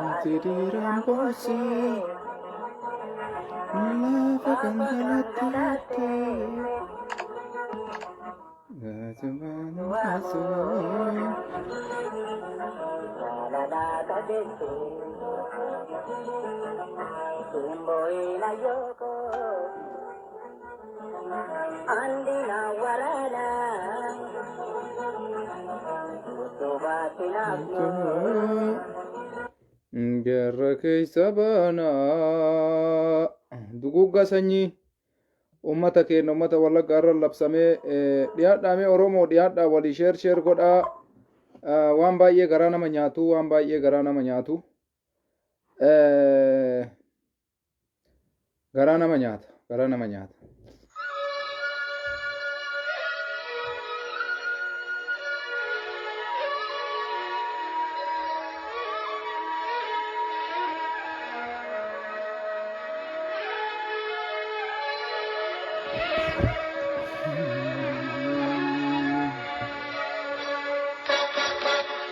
Ati dhiiraan boossee lafa gangalattee gaazexaan kaasuu. Jarra keessa baanaa dugugga sanyii ummata keenya ummata Wallaggaa irra labsamee dhiyaadhaamee Oromoo dhiyaadhaa walii sheer sheer godhaa waan baay'ee garaa nama nyaatu waan baay'ee garaa nama nyaatu garaa nama nyaata garaa nama nyaata.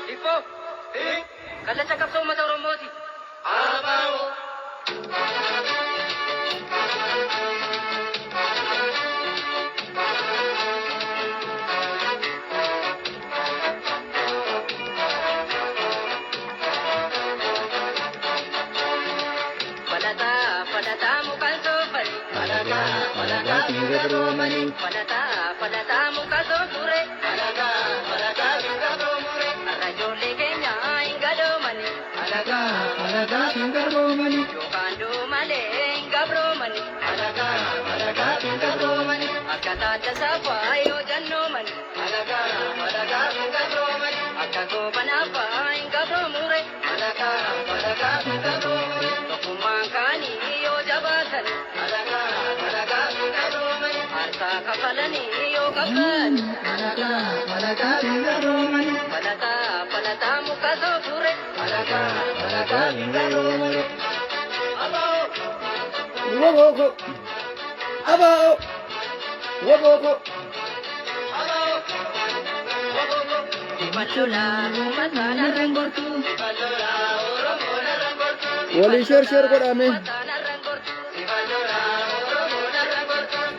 Dhibboo! Kallacha qabsoo uummata Oromooti. Falataa falataa mukaan soofani. Alagaa alagaa hin gabroomanii. Falataa falataa muka soofure. Alagaa alagaa hin gabroomure. Har'a ijoollee keenya hin gadoomani. Alagaa alagaa hin gabroomanii. Yookaan duu malee hin gabroomani. Alagaa alagaa hin gabroomanii. Akka taata saafaa yoo jannoomani. Alagaa alagaa hin gabroomanii. Akka goobanaafaa hin gabroomure. Alagaa alagaa hin gabroomanii. Tokkummaan kaanii yoo jabaatan. Alagaa alagaa hin gabroomanii. Aarsaa kafalanii yoo qabbaan. Alagaa alagaa hin gabroomanii. Falataa falataa muka soofure. Alagaa alagaa hin gabroomanii. Waboko. Abao. Waboko. Ballola uummataan arrangortu. Walii sheer sheer godhame. Uummataan arrangortu.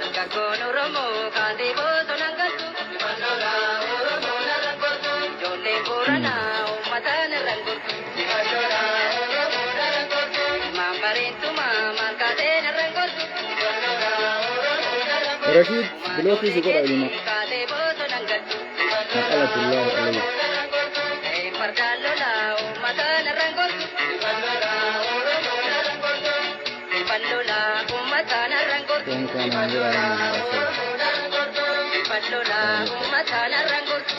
Dargaggoon Oromoo kaatee bosonaan galtu. Ijoolleen Booranaa uummataan arrangortu. Ilmaan bareentumaa maal kaateen arrangortu. Rashiid bilookii si godha ilma. Kaatee bosonaan galtu. Maqalatullaahi alayhi. Fardaan lolaa uummataan arrangortu. Ballola uummataan arrangortu. Kan kanaan jira Ballola uummataan arrangortu.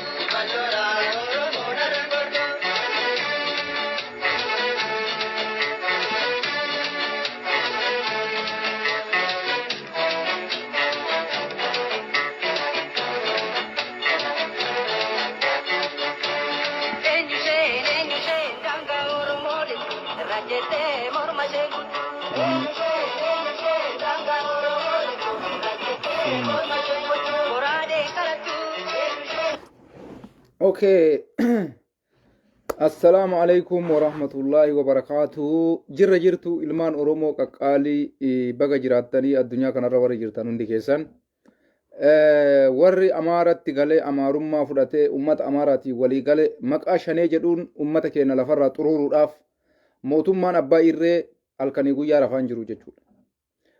Eenyu isheen eenyu isheen daangaa Oromoodhe irra jettee morma ishee guutu. Eenyu isheen eenyu isheen daangaa Oromoodhe irra jettee morma ishee guutu. Goraadee qarattu. Okay. Assalaamu alaikum warahmatullaahi wabarakaatuhu. Jirra jirtu ilmaan Oromoo qaqqaalii baga jiraattanii addunyaa kanarra warri jirtan hundi keessan. Warri Amaaratti galee Amaarummaa fudhatee uummata Amaaraatiin walii gale maqaa shanee jedhuun uummata keenya lafarraa xuruuruudhaaf mootummaan abbaa irree halkanii guyyaa rafaan jiru jechuudha.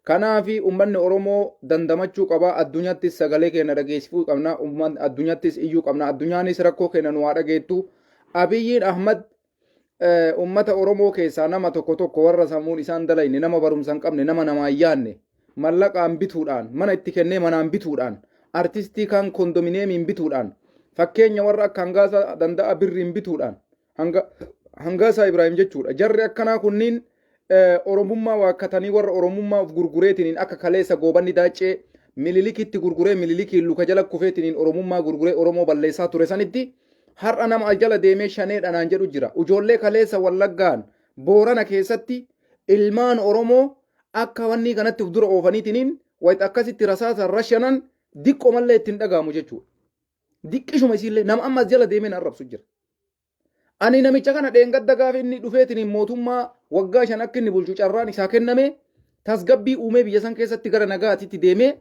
Kanaafi uummanni Oromoo dandamachuu qaba. Addunyattis sagalee keenya dhageessifuu qabna. Uummanni addunyattis iyyuu qabna. Addunyaanis rakkoo keenya nu haa dhageettu. Abiyyiin Ahmad uummata Oromoo keessaa nama tokko tokko warra sammuun isaan dalayne, nama barumsa hin qabne, nama namaa hin yaadne mallaqaan bituudhaan, mana itti kennee manaan bituudhaan, artistii kaan kondominiyeemiin bituudhaan, fakkeenya warra akka Hangaasaa Danda'a birriin bituudhaan, hanga Hangaasaa Ibraahim jechuudha. Jarri akkanaa kunniin Oromummaa waakkatanii warra Oromummaa of gurgureetiniin akka kaleessa Goobanni Daaccee Mililikitti gurguree, Mililikiin luka jala kufeetiniin Oromummaa gurguree Oromoo balleessaa ture sanitti har'a nama jala deemee shanee dhanaan jedhu jira. Ijoollee kaleessa Wallaggaan Boorana keessatti ilmaan Oromoo akka wanni kanatti of dura oofaniitiniin wayita akkasitti rasaasan rashanan diqqo mallee ittiin dhaga'amu jechuudha. Diqqishuma isiillee nama ammas jala deemee na arrabsu jira. Ani namicha kana dheengadda gaafa inni dhufeetiniin mootummaa waggaa 5 akka inni bulchu carraan isaa kenname, tasgabbii uumee biyya san keessatti gara nagaatitti deemee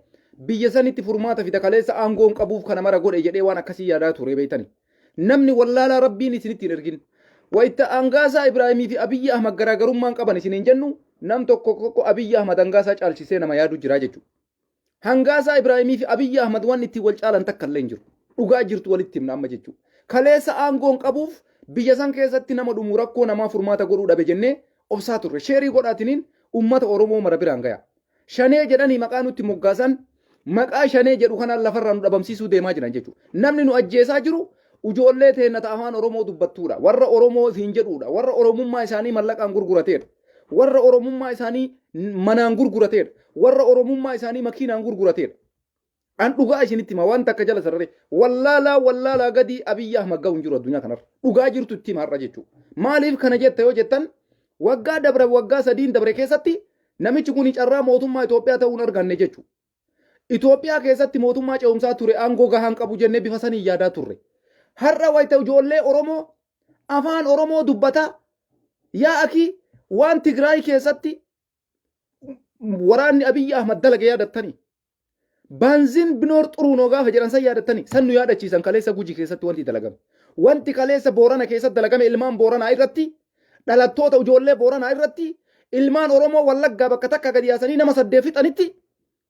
biyya sanitti furmaata fida, kaleessa aangoon qabuuf kana mara godhe jedhee waan akkasii yaadaa ture beeytani. Namni wallaalaa Rabbiin isinitti hin ergin. Wayita Angaasaa Ibraahimii fi Abiyyi Ahmad garaagarummaan qaban isiniin jennu, nam tokko tokko Abiyyi Ahmad Angaasaa caalchisee nama yaadu jira jechuudha. Hangaasaa Ibraahimii fi Abiyyi Ahmad waan ittiin wal caalan takka illee hin jiru. Dhugaa jirtu walitti himna amma jechuudha. Kaleessa aangoon qabuuf biyya san keessatti nama dhumu, rakkoo namaa furmaata godhuu dhabe jennee obsaa turre. Sheerii godhaatiniin uummata Oromoo mara biraan gaya. Shanee jedhanii maqaa nutti moggaasan, maqaa shanee jedhu kanaan lafarraa nu dhabamsiisuu deemaa jiran jechuudha. Namni nu ajjeesaa jiru ijoollee teenna ta afaan Oromoo dubbattuudha. Warra Oromoo ifiin jedhuudha. Warra Oromummaa isaanii mallaqaan gurgurateedha. Warra Oromummaa isaanii manaan gurgurateedha. Warra Oromummaa isaanii makiinaan gurgurateedha. An dhugaa isinitti hima, waan takka jala sararee wallaalaa wallaalaa gadii Abiyyi Ahmad ga'u hin jiru addunyaa kanarra. Dhugaa jirtu itti hima har'a jechuudha. Maaliif kana jetta yoo jettan, waggaa dabre, waggaa 3n dabre keessatti namichi kun carraa mootummaa Itoophiyaa ta'uu hin arganne jechuudha. Itoophiyaa keessatti mootummaa ce'umsaa ture, aangoo gahaan qabu jennee bifa saniin yaadaa turre. Har'a wayita ijoollee Oromoo afaan Oromoo dubbataa, yaa akii, waan Tigraay keessatti waraanni Abiyyi Ahmad dalage yaadattanii? Baanziin binoor xuruunoo gaafa jedhan san yaadattanii? San nu yaadachiisan kaleessa Guji keessatti wanti dalagame. Wanti kaleessa Boorana keessatti dalagame ilmaan Booranaa irratti, dhalattoota ijoollee Booranaa irratti, ilmaan Oromoo Wallaggaa bakka takka gadi yaasanii nama 8 fixanitti,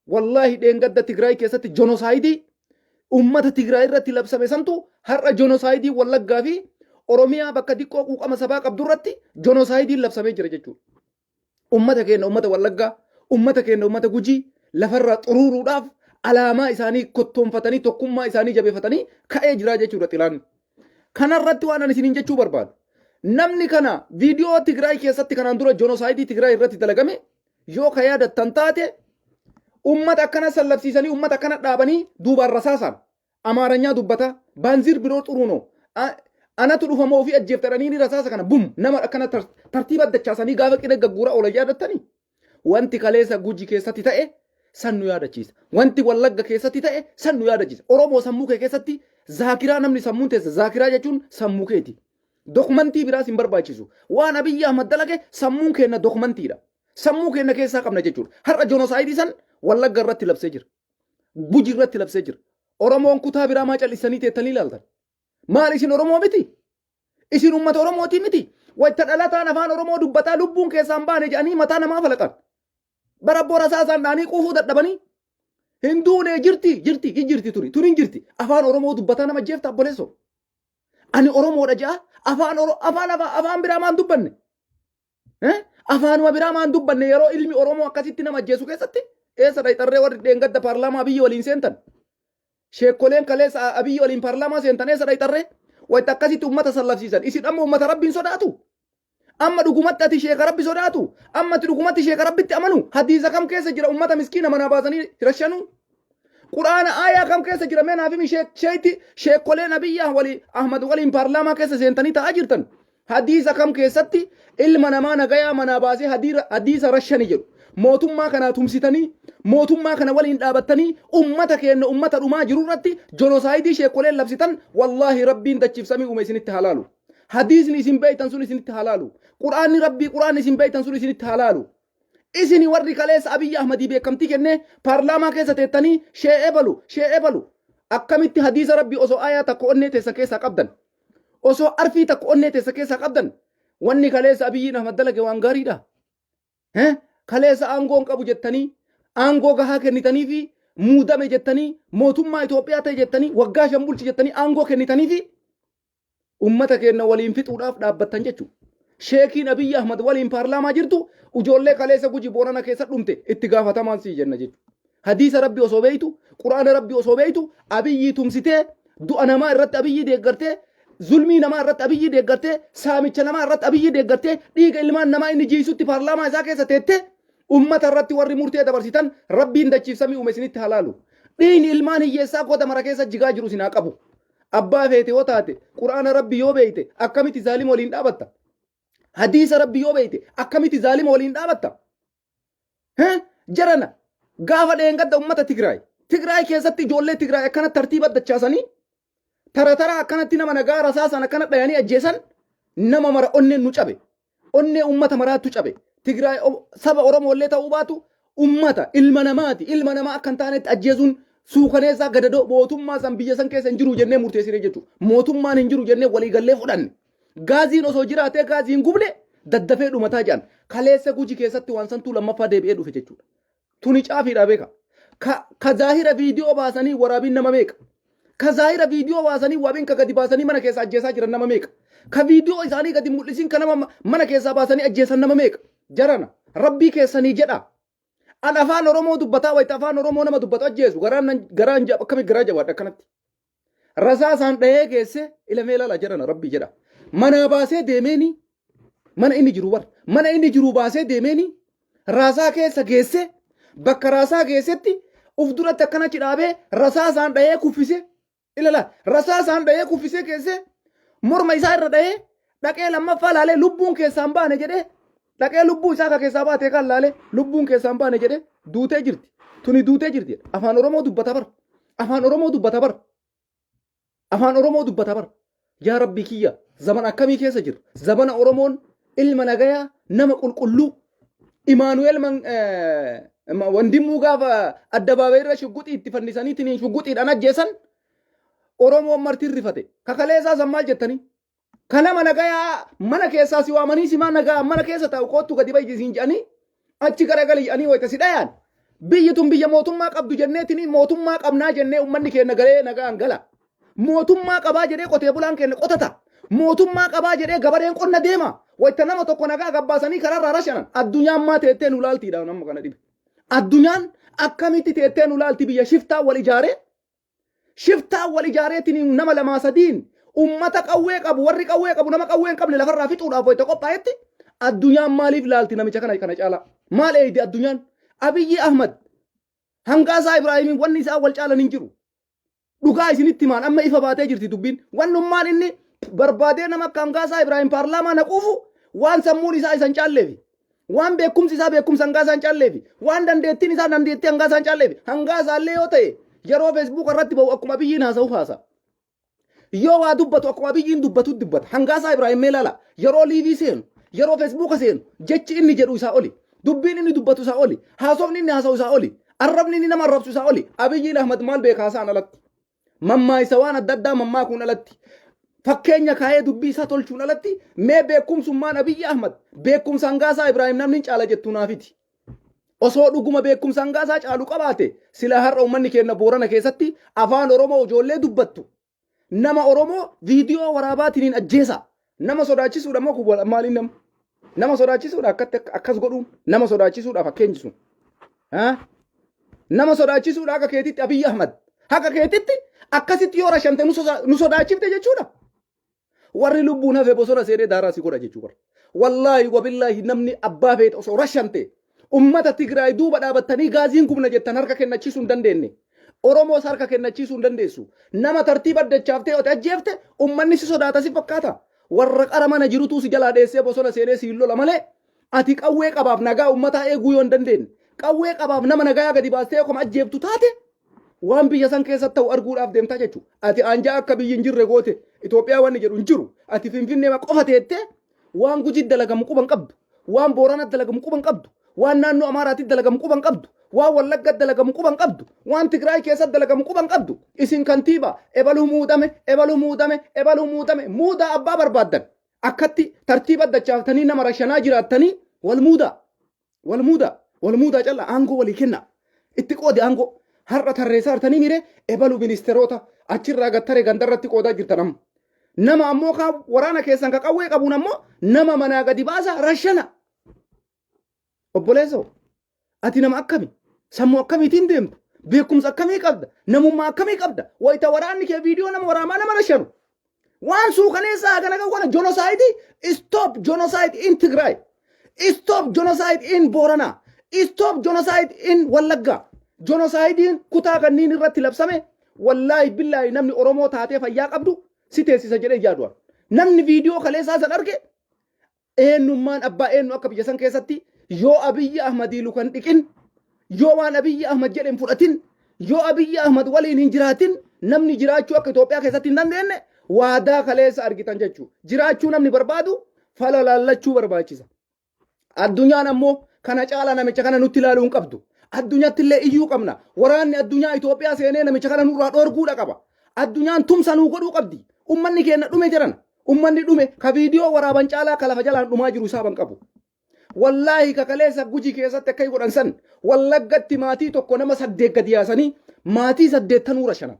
wallaahi dheengadda Tigraay keessatti jonosaayidii ummata Tigraay irratti labsame santu har'a jonosaayidii Wallaggaa fi Oromiyaa bakka diqqoo quuqama sabaa qabdu irratti jonosaayidiin labsamee jira jechuudha. Ummata keenya, ummata Wallaggaa, ummata keenya, ummata Gujii lafarraa xuruuruudhaaf alaamaa isaanii kottoonfatanii, tokkummaa isaanii jabeeffatanii ka'ee jira jechuudha xilaanni. Kanarratti waan ani isiniin jechuu barbaadu. Namni kana viidiyoo Tigraay keessatti kanaan dura jonosaayidii Tigraay irratti dalagame yoo ka yaadattan taate, ummata akkana sallabsiisanii, ummata akkana dhaabanii, duubaan rasaasaan Amaaranyaa dubbata, baanziir biroo xuruunoo anatu dhufa moo ofii ajjeeftadhanii ni rasaasa kana bum nama akkana tartiiba dachaasanii gaafa qiree gagguuraa oolan yaadattanii? Wanti kaleessa Guji keessatti ta'e san nu yaadachiisa. Wanti Wallagga keessatti ta'e san nu yaadachiisa. Oromoo, sammuu kee keessatti zaakiraa, namni sammuun teessa zaakiraa jechuun sammuu keeti. Dokumentii biraas hin barbaachisu. Waan Abiyyi Ahmad dalage sammuun keenya dokumantiidha. Sammuu keenya keessaa qabna jechuudha. Har'a jonosaayidii san Wallagga irratti labsee jira. Guji irratti labsee jira. Oromoon kutaa biraa maa callisanii teettanii ilaaltan? Maal, isin Oromoo miti? Isin uummata Oromootii miti? Wayita dhalataan afaan Oromoo dubbataa lubbuun keessaan baane jedhanii mataa namaa falaqan. Bara abboo rasaasaan dhaanii quufuu dadhabanii. Hin duune, jirti, jirti, hin jirti, tuni tuni hin jirti. Afaan Oromoo dubbataa nama jeefta, obboleessoo. Ani Oromoodha jedha, afaan Oro afaan afaan afaan biraa maan dubbanne? Afaanuma biraa maan dubbanne? Yeroo ilmi Oromoo akkasitti nama ajjeesu keessatti eessa dhayxarree warri dheengadda paarlaamaa Abiyyi waliin seentan? Sheekkoleen kaleessa Abiyyi waliin paarlaamaa seentan eessa dhayxarree? Wayita akkasitti uummata sallafsiisan. Isin amma uummata Rabbiin sodaatu? Amma dhugumatti ati sheeka Rabbi sodaatu? Amma ati dhugumatti sheeka Rabbitti amanu? Hadiisa kam keessa jira uummata miskiina manaa baasanii rashanuu? Quraana aayaa kam keessa jira mee naaf himi, sheeyti sheekkoleen Abiyyi walii Ahmad waliin paarlaamaa keessa seentanii taa'aa jirtan? Hadiisa kam keessatti ilma namaa nagayaa manaa baasee hadiisa rashani jedhu? Mootummaa kanaa tumsitanii, mootummaa kana waliin dhaabattanii, ummata keenya ummata dhumaa jiru irratti jonosaayidii sheekkoleen labsitan, wallaahi Rabbiin dachiif samii uume isinitti halaalu. Hadiisni isin beeytan sun isinitti halaalu. Quraanni Rabbii, quraanni isin beeytan sun isinitti halaalu. Isini warri kaleessa Abiyyi Ahmadii beekamtii kennee paarlaamaa keessa teettanii shee ebalu, shee ebalu. Akkamitti hadiisa Rabbii osoo aayaa takka onnee teessan keessaa qabdan? Osoo arfii takka onnee teessa keessaa qabdan, wanni kaleessa Abiyyiin Ahmad dalage waan gaariidha? Kaleessa aangoo hin qabu jettanii aangoo gahaa kennitanii fi muudame jettanii, mootummaa Itoophiyaa ta'e jettanii, waggaa 5 bulchi jettanii aangoo kennitanii fi ummata keenya waliin fixuudhaaf dhaabbattan jechuudha. Sheekiin Abiyyi Ahmad waliin paarlaamaa jirtu, ijoollee kaleessa Guji Boorana keessa dhumte itti gaafatamaan sii jenna jechuudha. Hadiisa Rabbi osoo beeytu, Quraana Rabbi osoo beeytu, Abiyyii tumsitee, du'a namaa irratti Abiyyii deeggartee, zulmii namaa irratti Abiyyii deeggartee, saamicha namaa irratti Abiyyii deeggartee, dhiiga ilmaan namaa inni jiisutti paarlaamaa isaa keessa teettee, Ummata irratti warri murtee dabarsitan Rabbiin dachiif samii uume isinitti haa laalu. Dhiigni ilmaan hiyyeessaa goda mara keessa jigaa jiru isin haa qabu. Abbaa feete yoo taate, Qur'aana Rabbi yoo beeyte, akkamitti zaalima waliin dhaabatta? Hadiisa Rabbi yoo beeyte, akkamitti zaalima waliin dhaabatta? He? Jarana gaafa dheengadda ummata Tigraay. Tigraay keessatti ijoollee Tigraay akkana tartiiba dachaasanii tara tara akkanatti nama nagaa rasaasan akkana dhayanii ajjeesan nama mara onneen nu cabe. Onnee ummata maraattu cabe. Tigraay saba Oromoo illee ta'uu baatu ummata ilma namaati. Ilma namaa akka hin taanetti ajjeesuun suukaneessaa gadadoo mootummaa san biyya san keessa hin jiru jennee murteessine jechuudha. Mootummaan hin jiru jennee waliigallee fudhanne. Gaaziin osoo jiraatee gaazii hin gubne daddafee dhumataa jedhan. Kaleessa Guji keessatti waan santuu lammaffaa deebi'ee dhufe jechuudha. Tuni caafiidha beeka. Ka zaahira viidiyoo baasanii waraabiin nama meeqa? Ka zaahira viidiyoo baasanii waabiin ka gadi baasanii mana keessaa ajjeesaa jiran nama meeqa? Ka viidiyoo isaanii gadi mul'isin ka nama mana keessaa baasanii ajjeesan nama meeqa? Jarana rabbii keessanii jedha. An afaan Oromoo dubbataa wayita afaan Oromoo nama dubbatu ajjeesu garaan garaan akkami garaa jabaadha akkanatti. Rasaasaan dhahee geesse ilamee ilaala jedhana rabbii jedha. Manaa baasee deemeeni mana inni jiru bar mana inni jiru baasee deemeeni raasaa keessa geesse bakka raasaa geessetti uf duratti akkana achi dhaabee rasaasaan dhahee kuffise ilala rasaasaan dhahee kuffisee geesse morma isaa irra dhahee dhaqee lammaffaa laalee lubbuun keessaan baane jedhee dhaqee lubbuu isaa ka keessaa baatee kan laalee lubbuun keessaan baane jedhee duutee jirti. Tuni duutee jirti. Afaan Oromoo dubbata bar. Afaan Oromoo dubbata bar. Afaan Oromoo dubbata bar. Yaa Rabbii kiyya zaman akkamii keessa jira? Zamana Oromoon ilma nagayaa nama qulqulluu Imaanu'eel Wandimmuu gaafa addabaabayii irra shugguxii itti fannisaniitiin shugguxiidhaan ajjeesan Oromoon marti rifate. Kakaleessaa san maal jettanii? Ka nama nagayaa mana keessaa si waamanii simaa nagaa mana keessa taa'u koottu gadi bahi siin jedhanii achi garagali jedhanii wayita si dhayaan. Biyyi tun biyya mootummaa qabdu jenneetiin mootummaa qabnaa jennee uummanni keenya galee nagaan gala. Mootummaa qabaa jedhee qotee bulaan keenya qotata. Mootummaa qabaa jedhee gabareen qonna deema. Wayita nama tokko nagaa gabbaasanii karaarraa rashanan addunyaan maa teettee nu laaltiidha nama kana dhibe. Addunyaan akkamitti teettee nu laalti biyya shiftaa wal ijaaree Shiftaan wal ijaareetiin nama lamaa sadiin ummata qawwee qabu warri qawwee qabu nama qawwee hin qabne lafarraa fixuudhaaf wayita qophaa'etti addunyaan maaliif laalti namicha kana kana caalaa? Maal eeydi addunyaan? Abiyyi Ahmad hangaasaa Ibraahimiin wanni isaan wal caalan hin jiru. Dhugaa isinitti himaan amma ifa baatee jirti dubbiin. Wannummaan inni barbaadee nama akka hangaasaa Ibraahim paarlaamaa naquufu waan sammuun isaa isa hin caalleefi. Waan beekumsi isaa beekumsa hangaasaa hin caalleefi. Waan dandeettiin isaa dandeettii hangaasaa hin caalleefi. Hangaasaa illee yoo ta'e yeroo Facebook irratti ba'u akkuma Abiyyiin haasa'u haasa. Yoo waa dubbatu akkuma Abiyyiin dubbatu dubbata. Hangaasaa Ibraahim mee ilaala. Yeroo liivii seenu, yeroo Facebook seenu jechi inni jedhu isaa oli. Dubbiin inni dubbatu isaa oli. Haasofni inni haasa'u isaa oli. Arrabni inni nama arrabsu isaa oli. Abiyyiin Ahmad maal beeka haasa'an alatti. Mammaaysa waan adda addaa mammaakuun alatti. Fakkeenya kaayee dubbii isaa tolchuun alatti mee beekumsummaan Abiyyi Ahmad beekumsa hangaasaa Ibraahim namni hin caala jettu naafiti. Osoo dhuguma beekumsa hangaasaa caalu qabaate silaa har'a uummanni keenya Boorana keessatti afaan Oromoo ijoollee dubbattu nama Oromoo viidiyoo waraabaatiin ajjeesa. Nama sodaachisuudha moo kun maaliin nama? Nama sodaachisuudha akkatti akkas godhuun nama sodaachisuudha fakkeenyi sun. Nama sodaachisuudha akka keetitti Abiyyi Ahmad. Akka keetitti akkasitti yoo rashante nu sodaachifte jechuudha. Warri lubbuun hafe bosona seenee daaraa si godha jechuu bara. Wallaahi wabillaahi namni abbaa feete osoo rashante ummata Tigraay duuba dhaabattanii gaaziin gubna jettan harka kennachiisuu hin dandeenye. Oromoos harka kennachiisuu hin dandeessu. Nama tartiiba dachaaftee ati ajjeefte ummanni si sodaata si fakkaata. Warra qara mana jirutuu si jalaa dheessee bosona seenee si hin lola malee ati qawwee qabaaf nagaa ummataa eeguu yoo hin dandeenye qawwee qabaaf nama nagaa gadi baastee akkuma ajjeeftu taate waan biyya san keessatti ta'u arguudhaaf deemtaa jechuudha. Ati aanjaa akka biyyi hin jirre goote Itoophiyaa wanni jedhu hin jiru. Ati Finfinnee qofa teettee waan Gujii dalagamu quba hin qabdu. Waan Booranatti dalagamu quba hin qabdu. Waan naannoo Amaaraatti dalagamu quba hin qabdu. Waan Wallaggatti dalagamu quba hin qabdu. Waan Tigraay keessatti dalagamu quba hin qabdu. Isin kantiibaa ebaluu muudame, ebaluu muudame, ebaluu muudame, muudaa abbaa barbaaddan. Akkatti tartiiba dachaaftanii nama rashanaa jiraattanii wal muudaa. Wal muudaa. Wal muudaa callaa aangoo walii kennaa. Itti qoodi aangoo. Har'a tarreessaa jirtanii miire ebalu ministeerota achirraa gattare gandarratti qoodaa jirtan amma. Nama ammoo kaa waraana keessan ka qawwee qabuun ammoo nama manaa gadi baasa rashana. Obboleessoo ati nama akkami? Sammuu akkamiitiin deemta? Beekumsa akkamii qabda? Namummaa akkamii qabda? Wayita waraanni kee viidiyoo nama waraabaa nama rashanu. Waan suukaneessaa kana kan godhan genocide stop genocide in Tigray. Stop genocide in Borana. Stop genocide in Wallaggaa. Jonosaayidiin kutaa kanniin irratti labsame wallaahi billaahi namni Oromoo taatee fayyaa qabdu si teessisa jedhee yaadu. Namni viidiyoo kaleessaa san arge eenyummaan abbaa eenyu akka biyya san keessatti yoo Abiyyi Ahmadii lukan dhiqin, yoo waan Abiyyi Ahmad jedhe hin fudhatin, yoo Abiyyi Ahmad waliin hin jiraatin namni jiraachuu akka Itoophiyaa keessatti hin dandeenye waadaa kaleessa argitan jechuudha. Jiraachuu namni barbaadu fala laallachuu barbaachisa. Addunyaan ammoo kana caalaa namicha kana nutti ilaaluu hin qabdu. Addunyaatti illee iyyuu qabna. Waraanni addunyaa Itoophiyaa seenee namicha kana nurraa dhoorguudha qaba. Addunyaan tumsa nuu godhuu qabdi. Ummanni keenya dhume jiran. Ummanni dhume ka viidiyoo waraaban caalaa ka lafa jalaan dhumaa jiru isaaban qabu. Wallaahi ka kaleessa Gujii keessatti akka godhan san Wallaggatti maatii tokko nama 8 gadi yaasanii maatii saddeettanuu rashanan.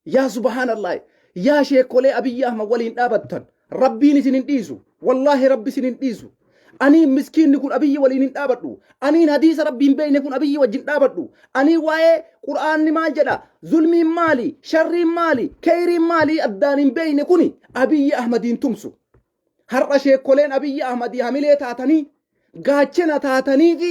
Yaa subhaanallah, yaa sheekolee Abiyyi Ahmad waliin dhaabattan, Rabbiin isin hin dhiisu. Wallaahi Rabbi isin hin dhiisu. Aniin miskiinni kun Abiyyi waliin hin dhaabadhu. Aniin hadiisa Rabbiin beekne kun Abiyyi wajjin dhaabadhu. Aniin waa'ee Qur'aanni maal jedha, zulmiin maali, sharriin maali, keeyriin maali addaan hin beekne kuni Abiyyi Ahmadiin tumsu. Har'a sheekkoleen Abiyyi Ahmadii hamilee taatanii, gaachena taatanii fi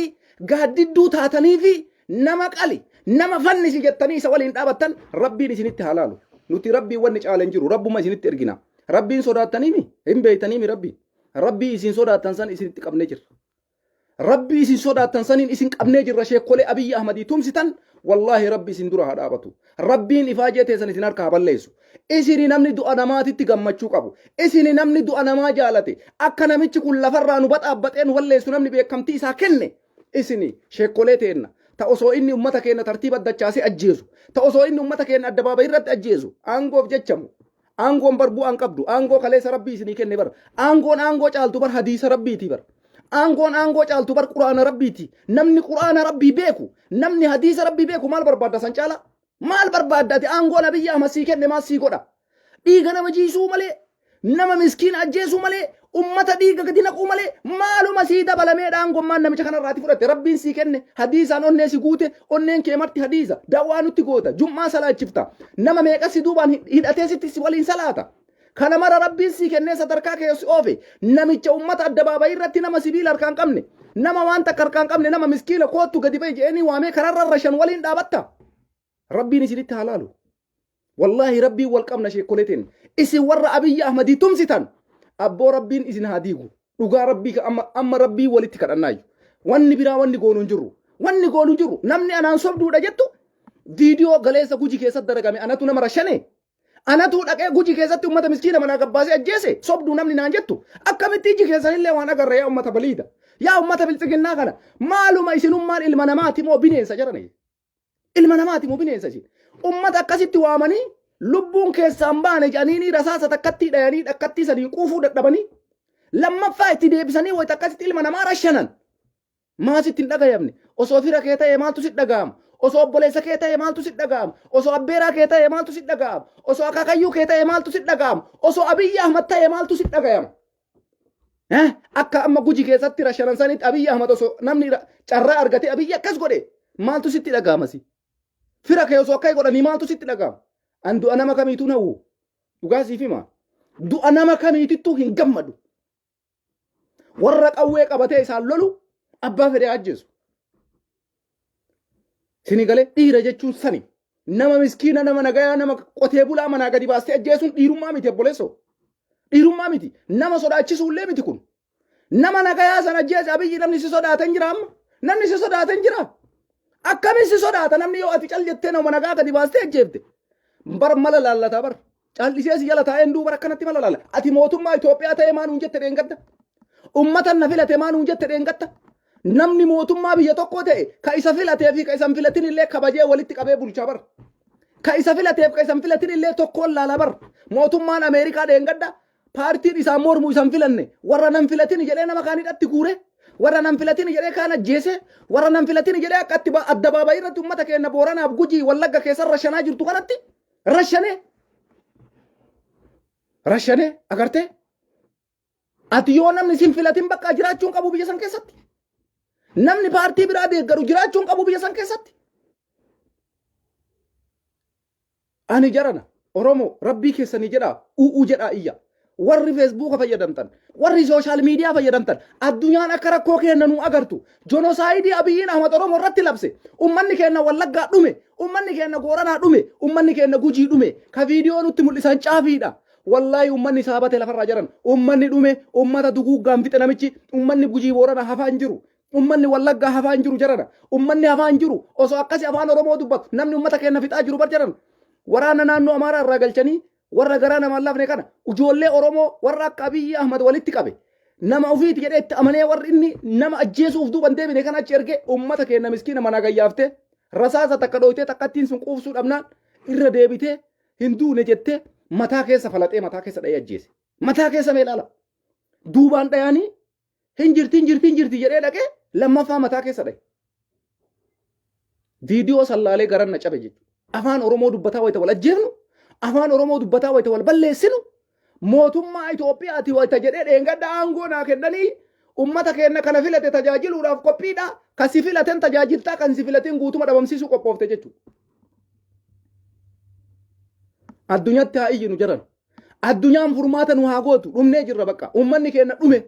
gaaddidduu taatanii fi nama qali, nama fannisi jettanii isa waliin dhaabattan Rabbiin isinitti haa laalu. Nuti Rabbiin wanni caala hin jiru. Rabbuma isinitti ergina. Rabbiin sodaattaniimi? Hin beektaniimi Rabbii? Rabbii isin sodaattan san isinitti qabnee jirra. Rabbii isin sodaattan saniin isin qabnee jirra. Sheekkolee Abiyyi Ahmadii tumsitan, wallaahi Rabbi isin dura haa dhaabatu. Rabbiin ifaajee teessan isin harka haa balleessu. Isini namni du'a namaatitti gammachuu qabu. Isini namni du'a namaa jaalate. Akka namichi kun lafarraa nu baxaabbaxee nu balleessu namni beekamtii isaa kenne. Isini sheekkolee teenna. Ta osoo inni ummata keenya tartiiba dachaasee ajjeesu. Ta osoo inni ummata keenya addabaabayii irratti ajjeesu. Aangoof jechamu. Aangoon bar bu'aan qabdu. Aangoo kaleessa Rabbii isinii kenne bar. Aangoon aangoo caaltu bar hadiisa Rabbiiti bar. Aangoon aangoo caaltu bar Quraana Rabbiiti. Namni Quraana Rabbii beeku, namni hadiisa Rabbii beeku maal barbaadda san caalaa? Maal barbaadda ati? Aangoon Abiyyi Ahmad sii kenne maal sii godha? Dhiiga nama jiisuu malee, nama miskiina ajjeesuu malee, ummata dhiiga gadi naquu malee maaluma sii dabalameedha aangommaan namicha kanarraati fudhatte? Rabbiin sii kenne hadiisaan onnee si guute, onneen kee marti hadiisa, da'waa nutti goota, jum'aa salaachifta, nama meeqa si duubaan hidhatee sitti si waliin salaata. Kana mara Rabbiin sii kennee sadarkaa kee si oofe, namicha ummata addabaabayii irratti nama sibiila harkaan qabne, nama waan takka harkaan qabne, nama miskiina koottu gadi ba'i jedhanii waamee kararra rashan waliin dhaabatta. Rabbiin isinitti haa laalu. Wallaahi Rabbiin wal qabna sheekkoleetiin. Isin warra Abiyyi Ahmadii tumsitan, abboo Rabbiin isin haa diigu. Dhugaa Rabbii ka amma amma Rabbii walitti kadhannaayu. Wanni biraa wanni goonu hin jirru. Wanni goonu hin jirru. Namni anaan sobduudha jettu viidiyoo galeessa Guji keessatti dalagame anatu nama rashane. Anatu dhaqee Guji keessatti uummata miskiina manaa gabbaasee ajjeese, sobduu namni naan jettu. Akkamitti iji keessanillee waan agarre? Yaa uummata baliida. Yaa uummata biltsiginnaa kana, maaluma isinummaan? Ilma namaati moo bineensa jedhani? Ilma namaati moo bineensa isin? Ummata akkasitti waamanii lubbuun keessaan baane jedhanii rasaasa takkattii dhayanii dhakkattii sanii quufuu dadhabanii lammaffaa itti deebisanii wayita akkasitti ilma namaa rashanan. Maa sitti hin dhagayamne? Osoo fira kee ta'e maaltu sitti dhaga'ama? Osoo obboleessa kee ta'e maaltu sitti dhaga'ama? Osoo abbeeraa kee ta'e maaltu sitti dhaga'ama? Osoo akaakayyuu kee ta'e maaltu sitti dhaga'ama? Osoo Abiyyi Ahmad ta'e maaltu sitti dhagayama? Eh? Akka amma Guji keessatti rashanan sanitti Abiyyi Ahmad osoo namni carraa argatee Abiyyi akkas godhe maaltu sitti dhaga'ama si? Fira kee osoo akka godhanii maaltu sitti dhaga'ama? An du'a nama kamiituu nawwu. Dhugaa siif hima. Du'a nama kamiitittuu hin gammadu. Warra qawwee qabatee isaan lolu abbaa fedhee ajjeesu. Sini galee? Dhiira jechuun sani. Nama miskiina, nama nagayaa, nama qotee bulaa manaa gadi baastee ajjeesuun dhiirummaa miti, obboleessoo. Dhiirummaa miti. Nama sodaachisuu illee miti kun. Nama nagayaa sana ajjeese Abiyyi, namni si sodaata hin jira amma. Namni si sodaata hin jira. Akkamiin si sodaata namni yoo ati cal jettee nama nagaa gadi baastee ajjeefte? Bar mala laallataa bar. Callisee si jala taa'een duuba akkanatti mala laala. Ati mootummaa Itoophiyaa ta'ee maa nuun jette dheengadda? Ummata na filate maa nuun jette dheengadda? Namni mootummaa biyya tokkoo ta'e ka isa filatee fi ka isa hin filatin illee kabajee walitti qabee bulchaa bar. Ka isa filateef ka isa hin filatin illee tokkoon laala bar. Mootummaan Ameerikaa dheengadda paartiin isaan mormu isa hin filanne, warra nan filatin jedhee nama kaan hidhatti guure, warra nan filatin jedhee kaan ajjeese, warra nan filatin jedhee akka itti addabaabayii irratti ummata keenya Booranaaf Gujii Wallagga keessa rashanaa jirtu kanatti rashanee rashanee agartee. Ati yoo namni sin filatin bakka jiraachuu hin qabu biyya san keessatti. Namni paartii biraa deeggaru jiraachuu hin qabu biyya san keessatti. Ani jarana, Oromoo, Rabbii keessanii jedhaa u'uu jedhaa iyya. Warri Feesbuuka fayyadamtan, warri sooshaal miidiyaa fayyadamtan, addunyaan akka rakkoo keenna nu agartu. Jonosaayidii Abiyyiin Ahmad Oromoo irratti labse. Ummanni keenna Wallaggaa dhume, ummanni keenna Gooranaa dhume, ummanni keenna Gujii dhume. Ka viidiyoo nutti mul'isan caafiidha. Wallaahi ummanni saabate lafarraa jiran. Ummanni dhume, ummata duguuggaan fixe namichi, ummanni Gujii Booranaa hafaa hin jiru. Ummanni Wallaggaa hafaa hin jiru jarana. Ummanni hafaa hin jiru. Osoo akkasi afaan Oromoo dubbatu namni ummata keenna fixaa jiru bar jaran. Waraana naannoo Amaaraa irraa galchanii warra garaa namaan lafne kana ijoollee Oromoo warra akka Abiyyi Ahmad walitti qabe nama ofiiti jedhee itti amanee warri inni nama ajjeesuuf duuban deebine kan achi ergee ummata keenna miskiina manaa gayyaaftee rasaasa takka dhooytee takkattiin sun quufsuu dhabnaan irra deebitee hin duune jettee mataa keessa falaxee mataa keessa dha'ee ajjeese. Mataa keessa mee ilaala. Duubaan dhayanii hin jirti hin jirti hin jirti jedhee dhaqee lammaffaa mataa keessa dhaye. Viidiyoo sallaalee garan na cabe jechuudha. Afaan Oromoo dubbataa wayita wal ajjeefnu, afaan Oromoo dubbataa wayita wal balleessinu, mootummaa Itoophiyaati wayita jedhee dheengadda aangoo naa kennanii ummata keenya kana filate tajaajiluudhaaf qophiidha. Kan si filaten tajaajiltaa kan si filatin guutuma dhabamsiisuu qophoofte jechuudha. Addunyatti haa iyyinu jaran. Addunyaan furmaata nu haa gootu. Dhumnee jirra bakka. Uummanni keenya dhume.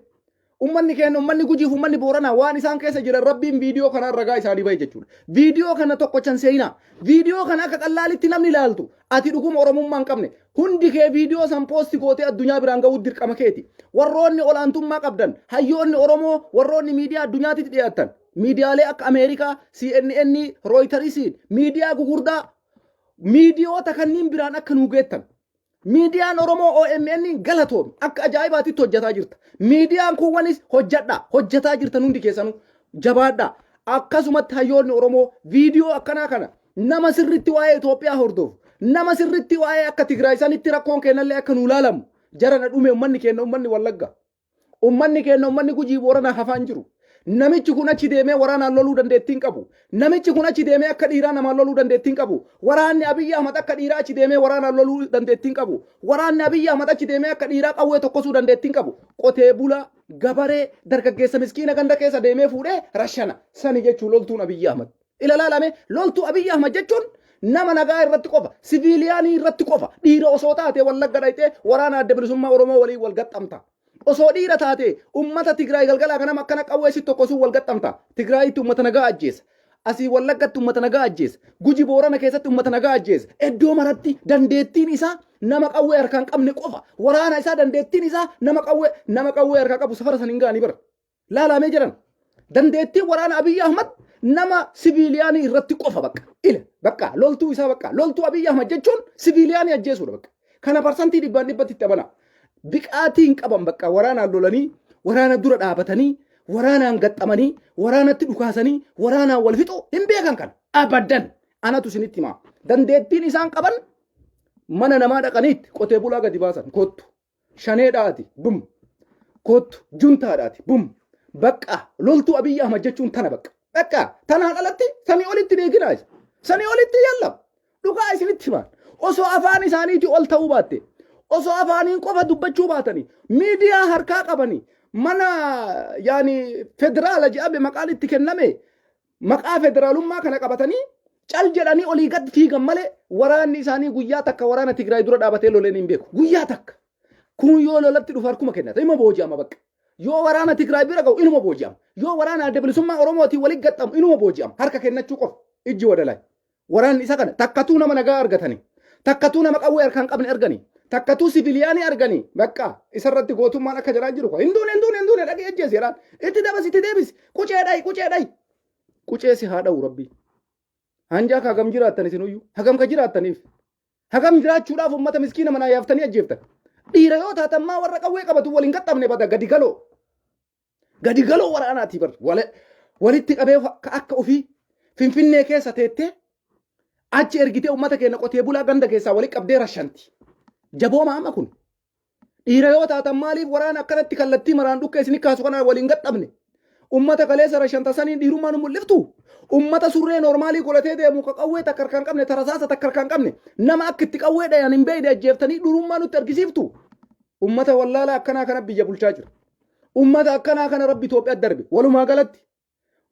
Uummanni keenya uummanni Gujiif uummanni Booranaa waan isaan keessa jiran Rabbiin viidiyoo kanaan ragaa isaanii bahe jechuudha. Viidiyoo kana tokkochan seenaa. Viidiyoo kana akka qallaalitti namni ilaaltu. Ati dhuguma Oromummaa hin qabne. Hundi kee viidiyoo san poosti gootee addunyaa biraan ga'uu dirqama keeti. Warroonni olaantummaa qabdan, hayyoonni Oromoo, warroonni miidiyaa addunyaatitti dhiyaatan, miidiyaalee akka Ameerikaa, CNN, Rooytarisiin, miidiyaa gugurdaa, miidiyoota kanneen biraan akka nuu geettan. Miidiyaan Oromoo OMN galatoomi. Akka ajaa'ibaatitti hojjetaa jirta. Miidiyaan kuuwwanis hojjedha. Hojjetaa jirtan hundi keessanuu. Jabaadha. Akkasumatti hayyoonni Oromoo viidiyoo akkanaa kana nama sirritti waa'ee Itoophiyaa hordofu, nama sirritti waa'ee akka Tigraay sanitti rakkoon keenyallee akka nuu laalamu, jarana dhume ummanni keenya ummanni Wallagga. Ummanni keenya ummanni Gujii Booranaa hafaa hin jiru. Namichi kun achi deemee waraanaan loluu dandeettii hin qabu. Namichi kun achi deemee akka dhiiraa namaan loluu dandeettii hin qabu. Waraanni Abiyyi Ahmad akka dhiiraa achi deemee waraanaan loluu dandeettii hin qabu. Waraanni Abiyyi Ahmad achi deemee akka dhiiraa qawwee tokkosuu dandeettii hin qabu. Qotee bulaa, gabaree, dargaggeessa miskiina ganda keessa deemee fuudhee rashana. Sani jechuun loltuun Abiyyi Ahmad. Ilalaalame loltuu Abiyyi Ahmad jechuun nama nagaa irratti qofa, siviiliyaanii irratti qofa, dhiira osoo taate Wallagga dhayxee waraana adda bilisummaa Oromoo waliin wal gaxxamta. Osoo dhiira taate ummata Tigraay galgalaa ganama akkana qawwee si tokkosuu wal gaxxamta. Tigraayitti ummata nagaa ajjeesa. Asii Wallaggatti ummata nagaa ajjeesa. Guji Boorana keessatti ummata nagaa ajjeesa. Iddoo maratti dandeettiin isaa nama qawwee harkaan qabne qofa. Waraana isaa dandeettiin isaa nama qawwee harkaa qabu safara san hin ga'anii bara. Laalaamee jedhan. Dandeettiin waraana Abiyyi Ahmad nama siviiliyaanii irratti qofa bakka. Ila bakka loltuu isaa bakka loltuu Abiyyi Ahmad jechuun siviiliyaanii ajjeesuudha bakka. Kana parsantii dhibbaan dhibbatti itti amana. Biqaatii hin qaban bakka waraanaan lolanii waraana dura dhaabatanii waraanaan gaxxamanii waraanatti dhukaasanii waraanaan wal fixuu hin beekan kana. Abadan anatu isinitti hima. Dandeettiin isaan qaban mana namaa dhaqaniitti qotee bulaa gadi baasan kottu. Shaneedhaati bum kottu juntaadhaati bum bakka loltuu Abiyyi Ahmad jechuun tana bakka bakka tanaan alatti sanii olitti beekinaa isa sanii olitti yalla dhugaa isinitti himaan osoo afaan isaaniitii ol ta'uu baatte osoo afaaniin qofa dubbachuu baatanii miidiyaa harkaa qabanii mana yaani federaala jedhame maqaan itti kenname maqaa federaalummaa kana qabatanii cal jedhanii olii gad fiigan malee waraanni isaanii guyyaa takka waraana Tigraay dura dhaabatee loleen hin beeku. Guyyaa takka. Kun yoo lolatti dhufu harkuma kennata. Inuma booji'ama bakka. Yoo waraana Tigraay bira ga'u inuma booji'ama. Yoo waraana adda bilisummaa Oromootiin walitti gaxxamu inuma booji'ama. Harka kennachuu qofa. Ijji wadalaay. Waraanni isa kana takkatuu nama nagaa argatanii. Takkatuu nama qawwee harkaan qabne arganii. Takkatuu siviiliyaanii arganii. Bakka isarratti gootummaan akka jiraa jiru. Hin duune hin duune hin duune dhaqee ajjeesi jedhaan. Itti dabas itti deebisi. Qucee dhayi qucee dhayi. Qucee si haa dha'u rabbi. Hanjaa ka hagam jiraattan isinuyyuu. Hagam ka jiraattaniif. Hagam jiraachuudhaaf uummata miskiina manaa yaaftanii ajjeeftan. Dhiira yoo taatan maa warra qawwee qabatu waliin qaxxamne bada gadi galoo. Gadi galoo waraanaati bar. Walitti qabee akka ofii Finfinnee keessa teettee achi ergitee uummata keenya qotee bulaa ganda keessaa walitti qabdee rashanti. Jabooma amma kun. Dhiira yoo taatan maaliif waraana akkanatti kallattii maraan dhukkee isin kaasu kana waliin gaxxabne? Ummata kaleessa rashanta saniin dhiirummaa nu mul'iftu? Ummata surree noormaalii godhatee deemu ka qawwee takka harkaan qabne tarasaasa takka harkaan qabne nama akka itti qawwee dhayan hin beekne ajjeeftanii dhiirummaa nutti argisiiftu? Ummata wallaalaa akkanaa kana biyya bulchaa jira. Ummata akkanaa kana rabbi Itoophiyaa darbe. Walumaa galatti.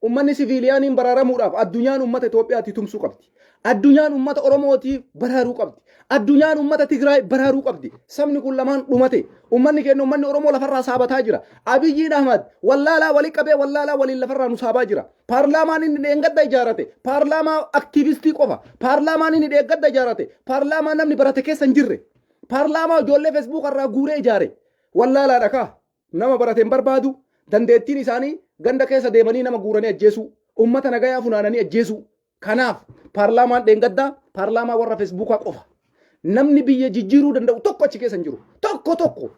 Ummanni siviiliyaaniin baraaramuudhaaf addunyaan ummata Itoophiyaatti tumsuu qabdi. Addunyaan ummata Oromootii baraaruu qabdi. Addunyaan ummata Tigraay baraaruu qabdi. Sabni kun lamaan dhumate. Ummanni keenya ummanni Oromoo lafarraa saabataa jira. Abiyyiin Ahmad wallaalaa walii qabee wallaalaa waliin lafarraa nu saabaa jira. Paarlaamaan inni dheengadda ijaarate paarlaamaa aktiivistii qofa. Paarlaamaan inni dheengadda ijaarate paarlaamaa namni barate keessa hin jirre. Paarlaamaa ijoollee feesbuuk irraa guuree ijaare. Wallaalaadha kaa. Nama barate hin barbaadu. Dandeettiin isaanii ganda keessa deemanii nama guuranii ajjeesuu. Ummata nagayaa funaananii ajjeesuu. Kanaaf paarlaamaan dheengaddaa paarlaamaa warra feesbuukaa qofa. Namni biyya jijjiiruu danda'u tokko achi keessa hin jiru. Tokko tokko